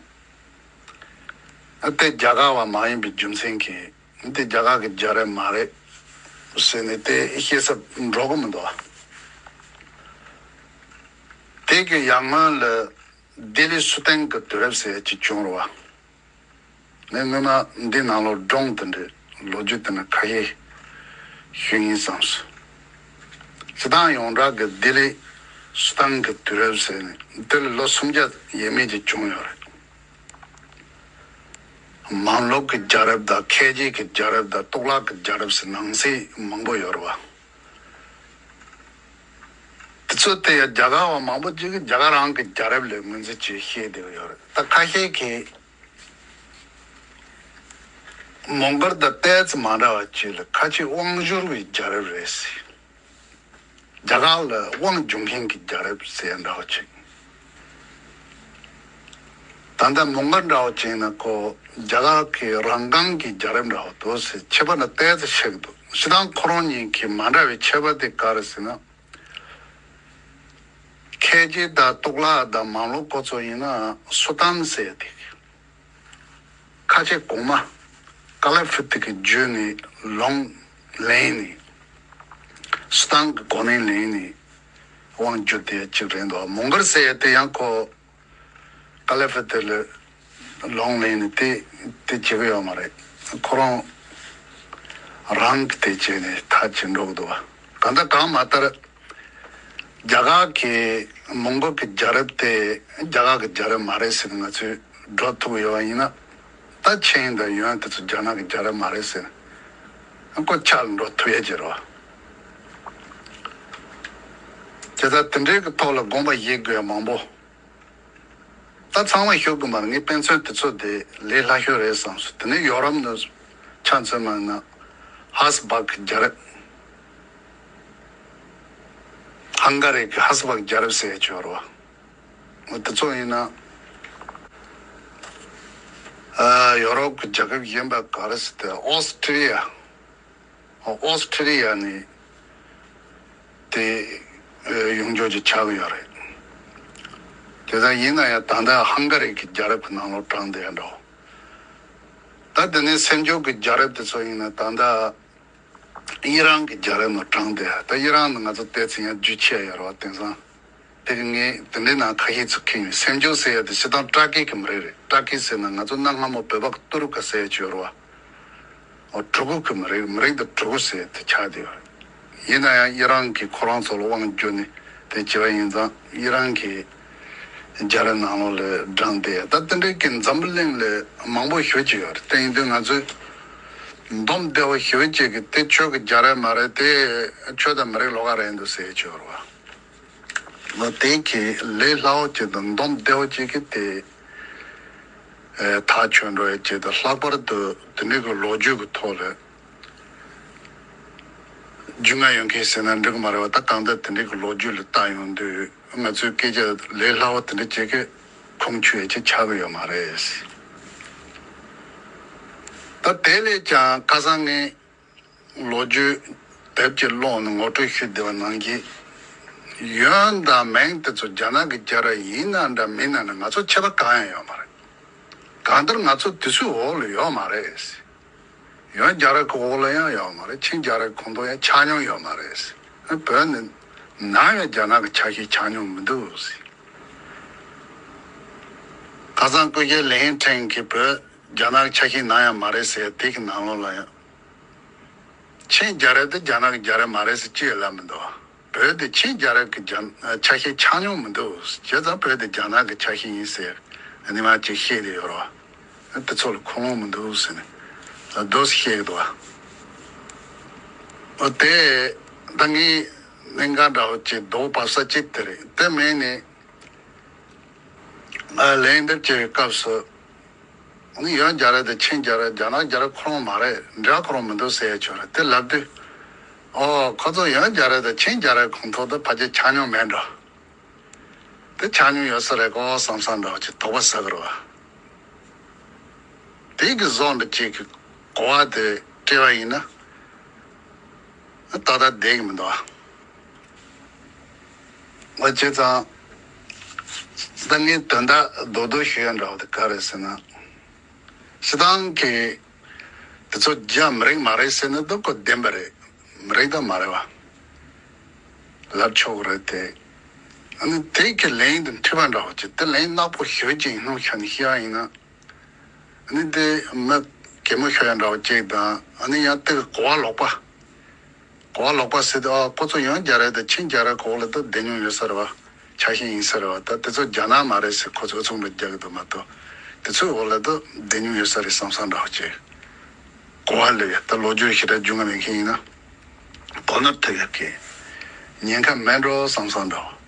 ཨ། དེ་རྒྱ་གར་བ་མ་ཡིན་པའི་རྒྱུ་མཚན་གྱིས་འདི་རྒྱ་གར་གྱི་རྒྱལ་རབས་མ་རེད་ཟེར་ནས་དེ་བཤད་ས་འགྲོ་གི་མི་འདུག་བ། དེ་གི་ཡར་སྔོན་ལ་ལྡི་ལི་སུ་ཏན་གྱི་དུས་རབས་ཟེར་ཅིག་བྱུང་རེད་བ། ངས་སྔོན་མ་འདི་ནང་ལོགས་སྒྲུང་དེ་འདྲའི་ལོ་རྒྱུས་དེ་འདྲ་ཁ་ཤས་ཞུས་ཡིན་བསམས་སོང་། སྤྱིར་བཏང་ཡོངས་གྲགས་ཀྱི་ལྡི་ལི་སུ་ཏན་གྱི་དུས་རབས་ཟེར་ནས་དེ་ལ་ལོ་སུམ་བརྒྱ་ཡས་མས་ཅིག་བྱུང་ཡོད་རེད། མང་ལུགས་ཀྱི་རྒྱལ་རབས་དང་། ཁེ་ཇེ་གི་རྒྱལ་རབས་དང་། གཙུག་ལག་གི་རྒྱལ་རབས་ཟེར་ནང་གསེས་མང་པོ་ཡོད་རེད་བ། དེ་ཚོ་དེ་ཡང་རྒྱ་གར་བ་མང་པོ་ཅིག་གིས་རྒྱ་གར་རང་གི་རྒྱལ་རབས་ལ་ངོས་འཛིན་བྱས་བཤད་བསྡད་ཀྱི་ཡོད་རེད། ད་ཁ་ཤས་ཀྱིས་མོང་གོལ་དང་ཏོག་ཙམ་མ་འདྲ་བ་ཅིག་ལ་ཁ་ཆེ་དབང་བསྒྱུར་བའི་རྒྱལ་རབས་རེད་ཟེར། རྒྱ་གར་ལ་དབང་བསྒྱུར་མཁན་གྱི་རྒྱལ་རབས་ཟེར་འདྲ་བོ་ཅིག། ད་ལྟ་མོང་གོལ་འདྲ་བོ་ཅིག་ཡིན་ན་ཁོ་རྒྱ་གར་གྱི་རང་རྐང་གི་རྒྱལ་རབས་འདྲ་བོ་འདུག་ཟེར། ཁྱད་པར་ན་ཏོག་ཙམ་ཤེས་ཀྱི་འདུག། སྤྱིར་བཏང་ཁོ་རང་གཉིས་ཀྱི་མ་འདྲ་བའི་ཁྱད་པར་དེ་ག་རེ་ཟེར་ན། ཁེ་ཇེ་དང་གཙུག་ལག་དང་མང་ལུགས་ཁོ་ཚོ་ཡིན་ན་སུ་ཏན་ཟེར་དེ། ཁ་ཆེ་གོང་མ་ཀ་ལ་ཕི་ཏི་གི་རྒྱུད་ནས་ལུང་ལེན་ནས། སུ་ཏན་གི་གོ་གནས་ལེན་ནས་དབང་བསྒྱུར་དེ་གཅིག་རེད་འདུག། མོང་གོལ་ཟེར་ཡ་དེ་ཡང་ཁོ་ཀ་ལ་ཕི་ཏི་ལ་ལུང་ལེན་ནས་དེ་དེ་བྱེད་ཀྱི་ཡོད་མ་རེད། ཁོ་རང་རང་གི་དེ་བྱས་ནས་ཐག་བཅད་འགྲོ་གི་འདུག་བ། གང་ལྟར་གང་མ་ལྟར། རྒྱ་གར་གྱི་མོང་གོལ་གྱི་རྒྱལ་རབས་དེ་རྒྱ་གར་གྱི་རྒྱལ་རབས་མ་རེད་ཟེར་ནས་ང་ཚོས་སྒྲོག་ཐུབ་ཡོད་པ་ཡིན་ན། ད་ཆིན་དང་ཡོན་དེ་ཚོ་རྒྱ་ནག་གི་རྒྱལ་རབས་མ་རེད་ཟེར་ནས་ཁོ་ཆ་ལ་འགྲོ་ཐུབ་ཡ་ཅིག་རེད་བ། དེ་ལྟར་དེ་འདྲའི་གི་ཐོག་ལ་དགོངས་པ་བཞེས་དགོས་མང་པོ། ད་ཚང་མ་ཞུ་དགོས་མ་རེད། ངས་དཔེ་མཚོན་དེ་ཚོ་དེ་ལས་སླ་ཤོས་རེད་བསམ་སོང་། དེ་ནས་ཡོ་རོབ་ནས་ཆ་མཚོན་པ་ན་ཧ་སི་སྦག་གི་རྒྱལ་རབས། ཧང་ག་རི་གི་ཧ་སི་སྦག་རྒྱལ་རབས་ཟེར་ཡ་ཅིག་ཡོད་རེད་བ། དེ་ཚོ་ཡིན་ན་ཨ་ཡོ་རོབ་གི་རྒྱལ་ཁབ་གཞན་པ་ག་རེ་ཟེར་ཏེ་ཨོ་སི་ཀྲི་ཡ། ཨོ་སི་ཀྲི་ཡ་ནི་དེ་ཡོང་རྒྱུ་ཅིག་ཆགས་ཀྱི་ཡོད་རེད། དེ་ལྟར་ཡིན་ན་ཡང་ད་ལྟ་ཧང་ག་རི་གི་རྒྱལ་རབས་ཀྱི་ནང་ལོགས་བགྲངས་བསྡད་འགྲོ། ད་དེ་ནས་སེམས་རྒྱུད་ཀྱི་རྒྱལ་རབས་དེ་ཚོ་ཡིན་ན་ད་ལྟ་ཨི་རན་གྱི་རྒྱལ་རབས་ནང་བགྲངས་ཏེ། ད་ཨི་རན་ནི་ང་ཚོ་བལྟས་ཚེ་ཡང་རྒྱུས་ཆེ་ཡོད་རེད་བ། དེང་སང་དེ་གི་ངས་དེ་འདྲའི་ནང་ཁ་ཤས་ཚོ་མཁྱེན་ཡོད། སེམས་རྒྱུད་ཟེར་ཡ་དེ་སྤྱིར་བཏང་ཏྲ་ཀི་གི་མི་རིགས་རེད། ཏྲ་ཀི་ཟེར་ན་ང་ཚོ་གནའ་སྔ་མོ་བོད་པ་གི་ཏུ་རུ་ཀ་ཟེར་ཡ་ཅིག་ཡོད་རེད་བ། འོ་ཕྲུ་གུ་གི་མི་རིགས། མི་རིགས་དེ་ཕྲུ་གུ་ཟེར་དེ་ཆགས་བསྡད་ཡོད་རེད། ཡིན་ན་ཡང་ཨི་རན་གྱིས་ཁོ་རང་ཚོ་ལ་དབང་བསྒྱུར་ནས་དེ་བྱས་པ་ཡིན་ཙང་ཨི་རན་གྱི་རྒྱལ་རབས་ནང་ལོགས་ལ་བགྲངས་ཏེ། ད་དེ་འདྲའི་གི་འཛམ་བུ་གླིང་ལ་མང་པོ་ཞེ་ཅིག་ཡོད་རེད། དེ་ཡིན་དུས་ང་ཚོས་འདོམས་བདེ་བོ་ཞེ་ཅིག་གིས་དེ་ཁྱོད་ཀྱི་རྒྱལ་རབས་མ་རེད། དེ་ཁྱོད་དང་མི་རིགས་ལོགས་ཀ་རེད་འདུག་ཟེར་ཡ་ཅིག་ཡོད་རེད་བ། ལོ་དེ་གི་ལས་སླ་བོ་ཅིག་དང་འདོམས་བདེ་བོ་ཅིག་གིས་དེ་ཨེ་ཐག་ཆོད་འགྲོ་ཡ་ཅིག་དང་། ལྷག་པར་དུ་དེ་འདྲའི་གི་ལོ་རྒྱུས་ཀྱི་ཐོག་ལ་རྒྱུས་མངའ་ཡོད་མཁན་ཟེར་ན་འགྲིག་གི་མ་རེད་བ། ད་གང་ལྟར་དེ་འདྲའི་གི་ལོ་རྒྱུས་ལ་བལྟ་ཡོང་དུས་ང་ཚོའི་སྐད་ཆ་ལས་སླ་བོ་དེ་འདྲ་ཅིག་གིས་ཁུངས་འཁྱོལ་ཡ་ཅིག་ཆགས་ཀྱི་ཡོད་མ་རེད། ད་དེ་ལས་ཀྱང་ཁ་སང་ངས་ལོ་རྒྱུས་དེབ་ཅིག་ཀློག་ནས་ངོ་སྤྲོད་ཞུས་བསྡད་པ་ནང་བཞིན། ཡོན་དང་མེང་དེ་ཚོ་རྒྱ་ནག་གི་རྒྱལ་རབས་ཡིན་ན་འདྲ་མིན་ན་འདྲ་ང་ཚོ་ཁྱད་པར་གང་ཡང་ཡོད་མ་རེད། གང་ལྟར་ང་ཚོ་དེ་ཚོའི་འོག་ལ་ཡོད་མ་རེད། ཡོན་རྒྱལ་རབས་ཀྱི་འོག་ལ་ཡང་ཡོད་མ་རེད། ཆིང་རྒྱལ་རབས་ཁོངས་གཏོགས་ཡང་ཆ་མྱོང་ཡོད་མ་རེད། བོད་ནི་ནམ་ཡང་རྒྱ་ནག་གི་ཆ་ཤས་ཆགས་མྱོང་མི་འདུག། ཁ་སང་སྐུ་ཞབས་ལི་ཧེང་ཁྲེང་གིས་བོད་རྒྱ་ནག་གི་ཆ་ཤས་ནམ་ཡང་མ་རེད་ཟེར་དེ་གི་ནང་ལོགས་ལ་ཡང་། ཆིང་རྒྱལ་རབས་དེ་རྒྱ་ནག་གི་རྒྱལ་རབས་མ་རེད་ཟེར་ཅི་ཡང་ལབ་མི་འདུག། བོད་དེ་ཆིང་རྒྱལ་རབས་ཀྱི་རྒྱ་ཆ་ཤས་ཆགས་མྱོང་མི་འདུག། བྱས་ཙང་བོད་དེ་རྒྱ་ནག་གི་ཆ་ཤས་ཡིན་ཟེར་ཉི་མ་གཅིག་བཤད་དེ་ཡོད་རེད་བ། དེ་ཚོ་ལ་ཁུངས་ལུང་མི་འདུག་ཟེར་ནས་རྡོ་སི་བཤད་ཀྱི་འདུག་བ། འོ་དེ་ད་ངས་གནད་འགག་འདྲ་བོ་ཅིག་རྡོ་བབས་ས་ཅིག་དེ་རེད། དེ་མིན་ནས་ལན་འདེབས་བྱེད་པའི་སྐབས་སུ། ཨ་ནི་ཡོན་རྒྱལ་རབས་དང་ཆིང་རྒྱལ་རབས་རྒྱ་ནག་རྒྱལ་རབས་ཁོ་རང་མ་རེད། འབྲེལ་བ་ཁོ་རང་མི་འདུག་ཟེར་ཡ་ཆོག་རེད། དེ་ལབ་དུས། ཨོ་ཁོ་ཚོ་ཡོན་རྒྱལ་རབས་དང་ཆིང་རྒྱལ་རབས་ཁོངས་གཏོགས་དེ་ཕལ་ཆེར་ཆ་མྱོང་མེད་འགྲོ། དེ་ཆ་མྱོང་ཡོད་ས་རེད་ཀོ་བསམ་བསམ་འདྲ་བོ་ཅིག་དོགས་པ་ཟ་གི་རེད་བ། དེ་གི་བཟོ་འདྲ་ཅིག་གི་གོ་བ་དེ་སྤྲད་པ་ཡིན་ན། ཏག་ཏག་བསྡད་ཀྱི་མི་འདུག་ཨ། ང་བྱས་ཙང་། ད་ངས་དོན་དག་རྡོག་རྡོག་ཞུ་ཡ་འདྲ་བོ་དེ་ག་རེད་ཟེར་ན། སྤྱིར་བཏང་གི་དེ་ཚོ་རྒྱ་མི་རིགས་མ་རེད་ཟེར་ན་ད་ཁོ་བདེན་པ་རེད། མི་རིགས་ད་མ་རེད་བ། ལབ་ཆོག་གི་རེད་དེ། ཨ་ནི་དེ་གི་ལན་དེ་མཐུན་པ་འདྲ་བོ་ཅིག་དེ་ལན་ནག་པོ་ཞེ་པོ་ཅིག་ཡིན་ནོ་ཤ་ནི་ཤེས་པ་ཡིན་ན། ཨ་ནི་དེ་མི་གད་མོ་ཤོར་ཡ་འདྲ་བོ་ཅིག་དང་ཨ་ནི་ཡང་དེ་གི་གོ་བ་ལོག་པ། གོ་བ་ལོག་པ་ཟེར་དུས་ཨ་ཁོ་ཚོ་ཡང་རྒྱ་རེད་དེ་ཆིང་རྒྱ་རེད་གོ་ལ་ད་བསྡད་མྱོང་ཡོད་ས་རེད་བ། ཆ་ཤས་ཡིན་ས་རེད་བ། ད་དེ་ཚོ་རྒྱ་ནག་མ་རེད་ཟེར་ཁོ་ཚོ་ཨུ་ཚུགས་འདྲ་རྒྱག་གི་འདུག་མ་གཏོགས་དེ་ཚོའི་འོག་ལ་ད་བསྡད་མྱོང་ཡོད་ས་རེད་བསམ་བསམ་འདྲ་བོ་ཅིག་གོ་བ་ལེན་ཡ། ད་ལོ་རྒྱུས་ཞེ་དྲག་རྒྱུས་མངའ་མེད་མཁན་ཡིན་ན་གོ་ནོར་ཐེབས་ཡ་གི་ཉེན་ཁ་མེད་འགྲོ་བསམ་བསམ་འདྲ་བོ།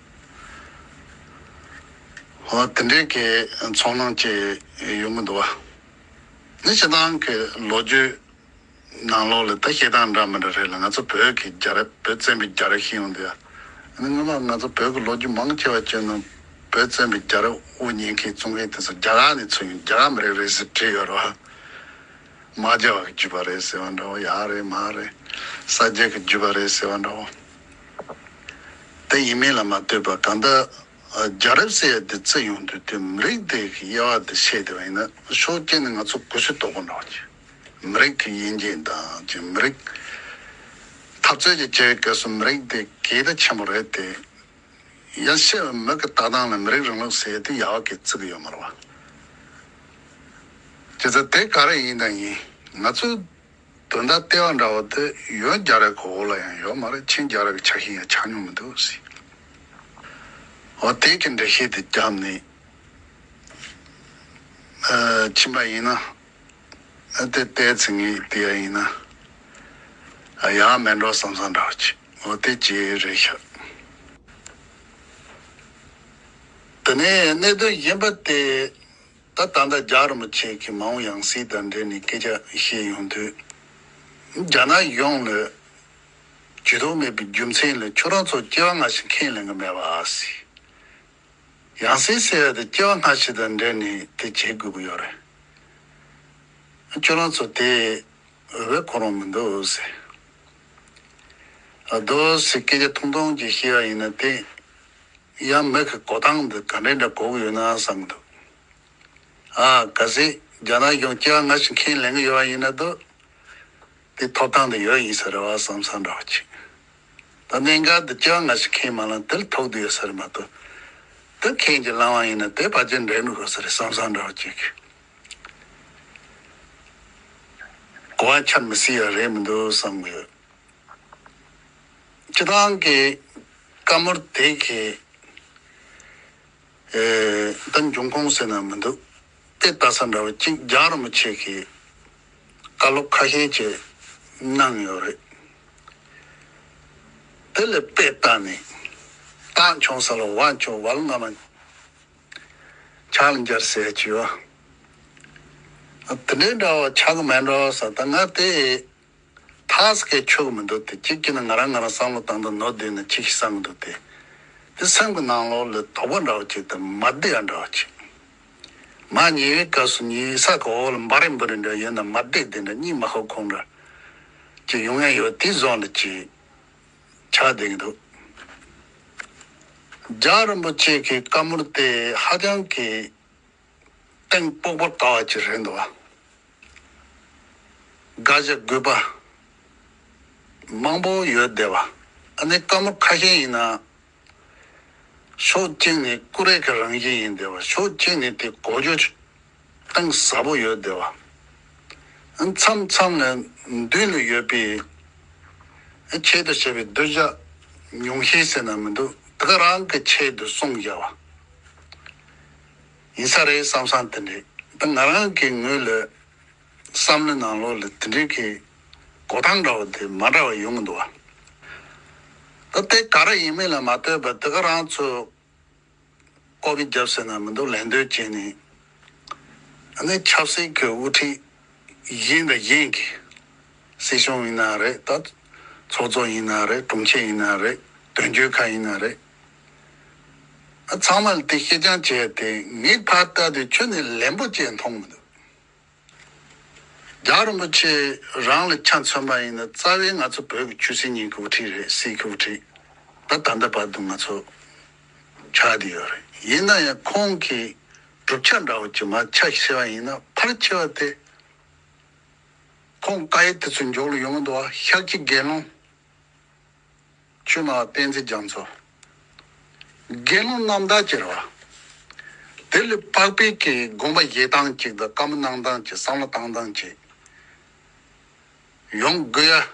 ཧོ་དེ་འདྲའི་གི་ཚོར་སྣང་ཅིག་ཡོང་གི་འདུག་བ། ནི་སྤྱིར་བཏང་གི་ལོ་རྒྱུས་ནང་ལོགས་ལ་ད་བཤད་སྟངས་འདྲ་མི་འདྲ་རེད་ལ། ང་ཚོ་བོད་ཀྱི་རྒྱལ་རབས་བོད་བཙན་པོའི་རྒྱལ་རབས་ཤེས་ཡོང་དུས། ཨ་ནི་སྔོན་མ་ང་ཚོ་བོད་ཀྱི་ལོ་རྒྱུས་མང་ཆེ་བ་བྱས་ན་བོད་བཙན་པོའི་རྒྱལ་རབས་དབུ་བརྙེས་མཁན་བཙུགས་མཁན་དེ་ཚོ་རྒྱ་གར་ནས་ཚུར་ཡོང་། རྒྱ་གར་མི་རིགས་རེད་ཟེར་བྲིས་ཡོད་རེད་བ། དམག་རྒྱག་པ་གི་བརྒྱུད་པ་རེད་ཟེར་བ་འདྲ་བོ། ཡག་རེད་མ་རེད། ས་སྐྱ་གི་བརྒྱུད་པ་རེད་ཟེར་བ་འདྲ་བོ། དེ་ཡིན་མིན་ལ་མ་ལྟོས་པར་གང་ལྟར་རྒྱལ་རབས་ཟེར་ཡ་དེ་བརྩི་ཡོང་དུས་དེ་མི་རིགས་དེ་གི་དབྱེ་བ་དེ་ཕྱེ་བསྡད་པ་ཡིན་ན་ཕྱོགས་གཅིག་ནས་ང་ཚོ་གུས་ཞབས་དོད་པོ་འདྲ་བོ་ཅིག་མི་རིགས་ཀྱི་དབྱེ་འབྱེད་དང་ཅིག་མི་རིགས་འཐབ་རྩོད་ཅིག་བྱེད་པའི་སྐབས་སུ་མི་རིགས་དེ་གལ་ད་ཆེན་པོ་རེད་དེ། ཡང་ཕྱི་མི་གི་ལྟ་སྟངས་ལ་མི་རིགས་རིང་ལུགས་ཟེར་ཡ་དེ་ཡག་པོ་གི་བརྩི་གི་ཡོད་མ་རེད་བ། བྱས་ཙང་དེ་ག་རེ་ཡིན་དང་ཡིན་ང་ཚོའི་དོན་དག་ལྟེ་བ་འདྲ་བོ་དེ་ཡོན་རྒྱལ་རབས་ཀྱི་འོག་ལ་ཡང་ཡོད་མ་རེད། ཆིང་རྒྱལ་རབས་ཀྱི་ཆ་ཤས་ཡང་ཆགས་མྱོང་མི་འདུག་ཟེར། འོ་དེ་གི་འགྲེལ་བཤད་དེ་བརྒྱབ་ནས་ཨ་ཕྱིན་པ་ཡིན་ན། ཨ་དེ་བལྟས་ཚེ་ངས་བལྟས་ཡ་ཡིན་ན་ཨ་ཡག་མེད་འགྲོ་བསམ་བསམ་འདྲ་བོ་ཅིག་འོ་དེ་ཅིག་རེད་ཤག་དེ་ནས་གནད་དོན་གཞན་པ་དེ། ད་ད་ལྟ་རྒྱལ་བ་རིན་པོ་ཆེ་གིས་མ་འོངས་ཡང་སྲིད་དང་འབྲེལ་ནས་སྐད་ཆ་བཤད་ཡོང་དུས། རྒྱ་ནག་གཞུང་ལ་ཇུས་གཏོགས་མེད་པའི་རྒྱུ་མཚན་ལ་ཁྱོད་རང་ཚོ་སྐྱེ་བ་སྔ་ཕྱི་ཁས་ལེན་གི་མེད་པ་ཟེར། ཡང་སྲིད་ཟེར་ཡ་དེ་སྐྱེ་བ་སྔ་ཕྱི་དང་འབྲེལ་ནས་དེ་བྱེད་དགོས་ཀྱི་ཡོད་རེད། ཁྱོད་རང་ཚོ་དེ་འོས་པའི་ཁོ་རང་མི་འདུག་ཟེར། ཨ་འདུག་ཟེར་སྐད་ཆ་ཐུང་ཐུང་ཅིག་བཤད་པ་ཡིན་ན། དེ་ཡང་མི་གི་གོ་སྟངས་འདི་ག་འདྲ་འདྲ་གོ་གི་ཡོད་ན་བསམ་གི་འདུག་ཨ་གལ་སྲིད་རྒྱ་ནག་གཞུང་སྐྱེ་བ་སྔ་ཕྱི་ཁས་ལེན་གི་ཡོད་པ་ཡིན་ན། འདུག་དེ་ཐོབ་ཐང་དེ་ཡོད་ཡིན་ས་རེད་བ་བསམ་བསམ་འདྲ་བ་ཅིག་ད་གནད་འགག་འདི་སྐྱེ་བ་སྔ་ཕྱི་ཁས་མ་བླངས་དེ་ལ་ཐོགས་བསྡད་ཡོད་ས་རེད་མ་གཏོགས། དེ་ཁས་ཀྱི་བླངས་པ་ཡིན་ན་དེ་ཕལ་ཆེར་འགྲིག་འགྲོ་དགོས་ས་རེད་བསམ་བསམ་འདྲ་བ་ཅིག་གོ་བ་ཆགས་མི་སྲིད་ཡ་རེད་མི་འདུག་བསམ་གི་ཡོད། སྤྱི་བཏང་གི་བཀའ་མོལ་དེ་གི་ཨེ་ད་འབྱུང་ཁུངས་ཟེར་ན་མི་འདུག་དཔེ་ལྟ་ས་འདྲ་བ་གཅིག་རྒྱལ་བ་རིན་པོ་ཆེ་གིས་བཀའ་སློབ་ཁ་ཤས་ཅིག་གནང་ཡོད་རེད། དེ་ལ་དཔེ་ལྟ་ནས། སྟག་མཆོང་ས་ལ་ཝ་མཆོང་། ཝ་ལ་རྔ་མ་ཕྱག་ལ་འབྱར་ཟེར་གྱི་ཡོད། དེ་འདྲའི་འདྲ་བ་ཆགས་ཀྱི་མེད་འགྲོ་ཟེར། ད་ང་དེ་ཐག་སྐད་ཆོད་ཀྱི་མི་འདུག་དེ་གཅིག་བྱས་ན་ང་རང་ང་རང་བསམ་བློ་བཏང་དང་ནོར་བསྡད་ན་ཅིག་བསམ་གྱི་འདུག་དེ་དེ་སེམས་ཀྱི་ནང་ལོགས་ལ་དོགས་པ་འདྲ་བ་ཅིག་དང་མ་བདེ་བ་འདྲ་བ་ཅིག་མ་ཉལ་བའི་སྐབས་སུ་ཉལ་ས་གི་འོག་ལ་འབའ་རི་འབུ་རི་འདྲ་ཡོད་ན་མ་བདེ་དེ་འདྲ་གཉིད་མ་ཁུག་ཁུག་འདྲ་ཅིག་ཡོང་ཡ་ཡོད། དེ་བཟོ་འདྲ་ཅིག་ཆགས་བསྡད་ཀྱི་འདུག་རྒྱལ་བ་རིན་པོ་ཆེ་གི་བཀའ་མོལ་དེ་ཧ་ཅང་གི་གཏིང་ཕུག་པོ་དཀའ་བ་ཅིག་རེད་འདུག་བ། དགག་བྱ་དགོས་པ་མང་པོ་ཡོད་བསྡད་པ། ཨ་ནི་བཀའ་མོལ་ཁ་ཤས་ཡིན་ན་ཕྱོགས་གཅིག་ནས་ཀུ་རེ་གི་རང་བཞིན་ཡིན་བསྡད་པ། ཕྱོགས་གཅིག་ནས་དེ་གོ་རྒྱུ་གཏིང་ཟབ་པོ་ཡོད་བསྡད་པ། མཚམས་མཚམས་ལ་མདུན་ལ་ཡོད་པའི་ཆེད་དུ་བྱས་པའི་གདུལ་བྱ་ཉུང་ཤས་ཟེར་ན་མི་འདུག་དེ་ག་རང་གི་ཆེད་དུ་གསུངས་བཞག་པ་ཡིན་ས་རེད་བསམ་བསམ་དེ་འདྲས། ད་ང་རང་གི་ངོས་ལ་བསམ་བློའི་ནང་ལོགས་ལ་དེ་འདྲའི་གི་གོ་སྟངས་འདྲ་བ་དེ་མ་འདྲ་བ་ཡོང་གི་འདུག་བ། ད་དེ་ག་རེ་ཡིན་མིན་ལ་མ་ལྟོས་པར་དེ་ག་རང་ཚོ་ཀོ་པི་རྒྱབ་ཟེར་ན་མི་འདུག་ལད་ཟློས་བྱས་ནས། ཨ་ནི་ཆབ་སྲིད་ཀྱི་དབུ་ཁྲིད་གཞན་དང་གཞན་གྱི་སྲིད་གཞུང་ཡིན་ན་རེད། ད་ཚོགས་གཙོ་ཡིན་ན་རེད། དྲུང་ཆེ་ཡིན་ན་རེད། དོན་གཅོད་ཁང་ཡིན་ན་རེད། ཨ་ཚང་མ་ལ་དེ་བཤད་རྐྱང་བྱས་ཏེ་ངས་ཕར་ལྟ་དུས་ཁྱོན་ནས་ལན་པོ་ཅིག་མཐོང་མི་འདུག་རྒྱལ་བ་རིན་པོ་ཆེ་རང་ལ་ཆ་མཚོན་པ་ཡིན་ན་རྩ་བའི་ང་ཚོ་བོད་ཀྱི་ཆོས་སྲིད་གཉིས་ཀྱི་དབུ་ཁྲིད་རེད། སྲིད་ཀྱི་དབུ་ཁྲིད་ད་ད་ལྟ་བར་དུ་ང་ཚོ་ཆགས་བསྡད་ཡོད་རེད། ཡིན་ན་ཡང་ཁོང་གི་གྲུབ་ཆ་འདྲ་བོ་ཅིག་མར་ཆ་བཞག་པ་ཡིན་ན་ཕལ་ཆེ་བ་དེ་ཁོང་བཀའ་ཡིག་དེ་ཚོའི་མཇུག་ལ་ཡོང་གི་འདུག་བ། ཤཱཀྱའི་དགེ་སློང་ཆོས་སྨྲ་བ་བསྟན་འཛིན་རྒྱ་མཚོ། དགེ་སློང་རྣམ་དག་ཅིག་རེད་བ། དེ་ལས་འཕགས་པའི་གི་དགོངས་པ་བཞེས་སྟངས་ཅིག་དང་བཀའ་མོལ་གནང་སྟངས་ཅིག་བསམ་བློ་བཏང་སྟངས་ཅིག་ཡོང་དགོས་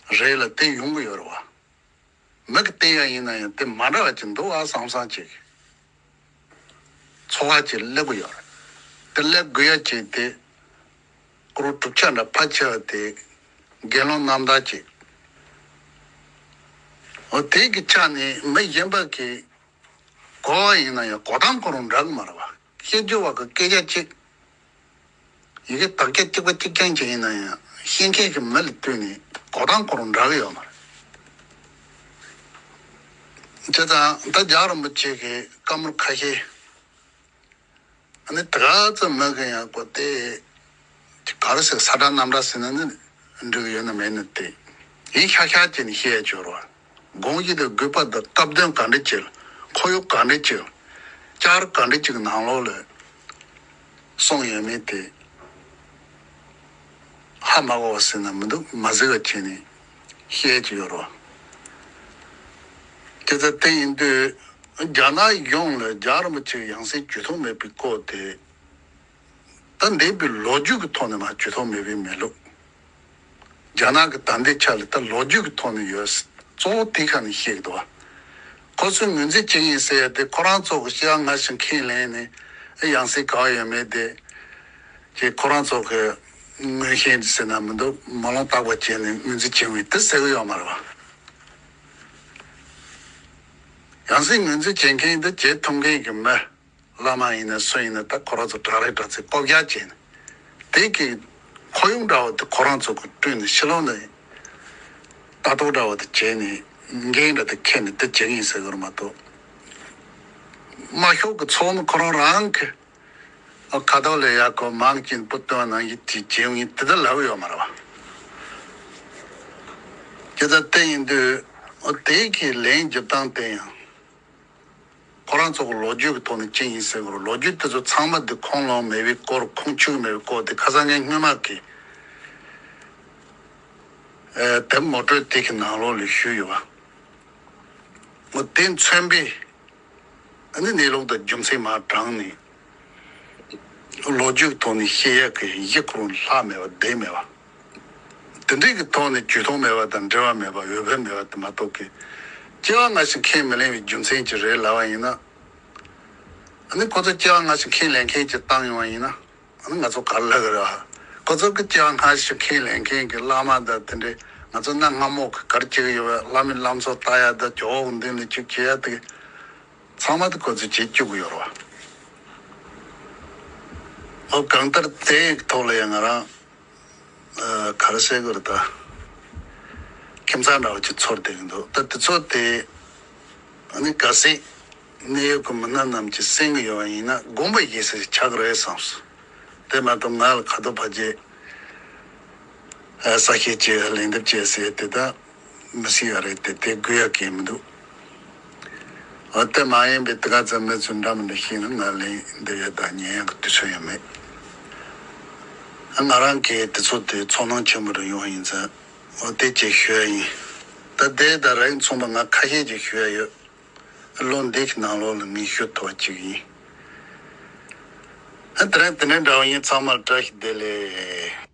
ཡ་རེད་ལ་དེ་ཡོང་གི་ཡོད་རེད་བ། མི་གི་བལྟས་ཡ་ཡིན་ན་ཡང་དེ་མ་འདྲ་བ་ཅིག་འདུག་ཨ་བསམ་བསམ་ཅིག་ཚོར་བ་ཅིག་སླེབས་ཀྱི་ཡོད་རེད། དེ་སླེབས་དགོས་ཡ་ཅིག་དེ་ཁོ་རང་གྲུབ་ཆ་འདྲ་ཕལ་ཆེ་བ་དེ་དགེ་སློང་རྣམ་དག་ཅིག་འོ་དེ་གི་ཆ་ནས་མི་གཞན་པ་གི་གོ་བ་ཡིན་ན་ཡང་གོ་སྟངས་ཁོ་རང་འདྲ་གི་མ་རེད་བ། བཤད་རྒྱུ་བ་གི་སྐད་ཆ་གཅིག་ཡི་གེ་དག་ཆ་གཅིག་པ་གཅིག་རྐྱང་ཅིག་ཡིན་ན་ཡང་ཤེས་མཁན་གྱི་མི་ལ་ལྟོས་ནས་གོ་སྟངས་ཁོ་རང་འདྲ་གི་ཡོད་མ་རེད། བྱས་ཙང་ད་རྒྱལ་བ་རིན་པོ་ཆེ་གི་བཀའ་མོལ་ཁ་ཤས་ཨ་ནི་དེ་ག་ཙམ་མི་གི་ཡང་གོ་དེ་ག་རེ་ཟེར་ས་ཁྲ་གནམ་ཁྲ་ཟེར་ན་ནི་འགྲིག་གི་ཡོད་ན་མེད་ན་དེ་ཡིན་ཤག་ཤག་བྱས་ནས་བཤད་ཡ་བྱོས་རོགས། དགོངས་གཞི་དང་དགོས་པ་དང་སྐབས་དོན་ག་འདྲ་ཅིག་ཁོར་ཡུག་ག་འདྲ་ཅིག་བསྐྱར་ག་འདྲ་ཅིག་ནང་ལོགས་ལ་གསུངས་ཡོད་མེད་དེ་ཧ་མ་གོ་བ་ཟེར་ན་མི་འདུག་མ་གཟིགས་པ་བྱས་ནས་བཤད་ཀྱི་ཡོད་རེད། དེ་ལྟར་དེ་ཡིན་དུས་རྒྱ་ནག་གཞུང་ལ་རྒྱལ་བ་རིན་པོ་ཆེ་ཡང་སྲིད་ཇུས་གཏོགས་མེད་པའི་སྐོར་དེ། ད་འདས་པའི་ལོ་རྒྱུས་ཀྱི་ཐོག་ནས་མར་ཇུས་གཏོགས་མེད་པའི་མེད་ལུགས། རྒྱ་ནག་གི་ད་ལྟའི་ཆ་ལ་ད་ལོ་རྒྱུས་ཀྱི་ཐོག་ནས་ཡོད། གཙོ་བོ་དེ་ཁ་ནས་བཤད་ཀྱི་འདུག་བ། ཁོ་ཚོས་ངོས་འཛིན་བྱེད་ཀྱི་ཡིན་ཟེར་ཡ་དེ་ཁོ་རང་ཚོ་གི་སྤྱི་ཡ་སྔ་ཕྱི་ཁས་ལེན་ནས་ཨེ་ཡང་སྲིད་ག་བ་ཡོད་མེད་དེ། ཅེས་ཁོ་རང་ཚོ་གི་ངོས་ཤེས་འདི་ཟེར་ན་མི་འདུག་མ་ལོང་བཏགས་པ་བྱས་ནས་ངོས་འཛིན་བྱེད་ཀྱི་ཡིན་དེ་ཟེར་གི་ཡོད་མ་རེད་བ། ཡང་སྲིད་ངོས་འཛིན་བྱེད་མཁན་འདི་བྱེད་ཐུབ་མཁན་གྱི་མི། བླ་མ་ཡིན་ན་སུ་ཡིན་ན་ད་ཁོ་རང་ཚོ་དྲག་རེ་དྲག་ཚིག་ལྐོག་རྒྱག་བྱས་ནས། དེ་གི་ཁོར་ཡུག་འདྲ་བོ་དེ་ཁོ་རང་ཚོ་གི་བསྐྲུན་ནས་ཕྱི་ལོགས་ནས་ལྟ་རྟོག་འདྲ་བོ་དེ་བྱས་ནས་འགན་འདྲ་དེ་འཁྱེར་ནས་དེ་བྱེད་ཀྱི་ཡིན་ཟེར་གི་རེད་མ་གཏོགས། དམར་ཤོག་གི་ཚོགས་མི་ཁོ་རང་རང་གི་ཨ་ཁ་ཐོག་ལ་ཡག་གོ་མང་གཅིག་བུ་སྟོན་ནང་གི་དེ་བྱེད་ཡིན་དེ་ད་ལབ་ཡོད་མ་རེད་བ། དེ་ད་དེ་ཡིན་དུས་ཨོ་དེ་གི་ལན་རྒྱབ་སྟངས་དེ་ཡང་། ཁོ་རང་ཚོ་གི་ལོ་རྒྱུས་ཀྱི་ཐོག་ནས་ཅི་ཡིན་ཟེར་དགོས་རེད། ལོ་རྒྱུས་དེ་ཚོ་ཚང་མ་དེ་ཁུངས་ལུང་མེད་པའི་སྐོར་ཁུངས་འཁྱོལ་མེད་པའི་སྐོར་དེ་ཁ་སང་ངས་སྔོན་མ་གི་ཨེ་དེབ་ངོ་སྤྲོད་དེ་གི་ནང་ལོགས་ལ་ཞུས་ཡོད་པ། འོ་དེ་མཚོན་པའི་ཨ་ནི་གནས་ལུགས་དང་རྒྱུ་མཚན་མར་དྲངས་ནས། ལོ་རྒྱུས་ཀྱི་ཐོག་ནས་བཤད་ཡག་གི་གཞི་ཁོ་རང་ལྷག་མེད་པ་བསྡད་མེད་པ། དེ་འདྲའི་གི་ཐོག་ནས་ཇུས་གཏོགས་མེད་པ་དང་འབྲེལ་བ་མེད་པ་འོས་འཕེན་མེད་པ་དེ་མ་གཏོགས་ཀི། སྐྱེ་བ་སྔ་ཕྱི་ཁས་མི་ལེན་པའི་རྒྱུ་མཚན་ཅིག་རེད་ལབ་པ་ཡིན་ན། ཨ་ནི་ཁོ་ཚོ་སྐྱེ་བ་སྔ་ཕྱི་ཁས་ལེན་མཁན་ཅིག་བཏང་ཡོང་བ་ཡིན་ན། ཨ་ནི་ང་ཚོ་ག་རེ་ལབ་གི་རེད་ཨ། ཁོ་ཚོ་གི་སྐྱེ་བ་སྔ་ཕྱི་ཁས་ལེན་མཁན་གི་བླ་མ་དང་དེ་འདྲའི་ང་ཚོ་གནའ་སྔ་མོ་གི་ག་རེ་བྱེད་གི་ཡོད་པ། བླ་མའི་བླ་མཚོ་ལྟ་ཡ་དང་ཇོ་བོ་གི་མདུན་ལ་ཅིག་བྱེད་ཡ་དེ་གི་ཚང་མ་དེ་ཁོ་ཚོས་བྱེད་བཅུག་གི་ཡོད་རེད་བ། ཨོ་གང་ལྟར་དེའི་ཐོག་ལ་ཡང་ང་རང་ཨ་ག་རེ་ཟེར་དགོས་རེད་ད། ཁྱིམ་ཚང་འདྲ་བོ་ཅིག་ཚོར་བསྡད་ཀྱི་འདུག་ད་དེ་ཚོ་དེ་ཨ་ནི་གལ་སྲིད་གནད་ཡོད་ཀྱི་མི་སྣ་རྣམས་ཀྱིས་གསན་གྱི་ཡོད་པ་ཡིན་ན་དགོངས་པ་བཞེས་ས་ཞིག་ཆགས་ཀྱི་རེད་བསམས་སོང་། དེ་མ་གཏོགས་ང་ལ་ཁ་ཐོག་ཕལ་ཆེར་ཨ་ས་སྐྱེས་ཀྱིས་ལན་འདེབས་བྱས་ཟེར་དེ་ད་མི་སྲིད་པ་རེད་དེ། དེ་དགོས་ཡ་གང་ཡང་མི་འདུག་འོ་དེ་མ་ཡིན་པའི་དེ་ག་ཙམ་མི་ཚོས་འདྲ་མི་འདྲ་ཤེས་ན་ང་ལན་འདེབས་ཡ་ད་ཉན་ཡ་གི་དུས་ཚོད་ཡང་མེད། ང་རང་གིས་དེ་ཚོ་དེ་ཚོར་སྣང་ཆེན་པོ་རེ་ཡོང་ཡིན་ཙང་། འོ་དེ་ཅིག་ཞུ་ཡ་ཡིན། ད་དེ་དང་རིང་མཚུངས་པ་ང་ཁ་ཤས་ཅིག་ཞུ་ཡ་ཡོད། ལོ་འདི་གི་ནང་ལོགས་ལ་ངས་ཞུ་ཐུབ་པ་ཅིག་ཡིན། ཨ་དེ་རིང་དེ་འདྲ་འདྲ་བོ་ཡིན། ཚང་མར་བཀྲ་ཤིས་བདེ་ལེགས།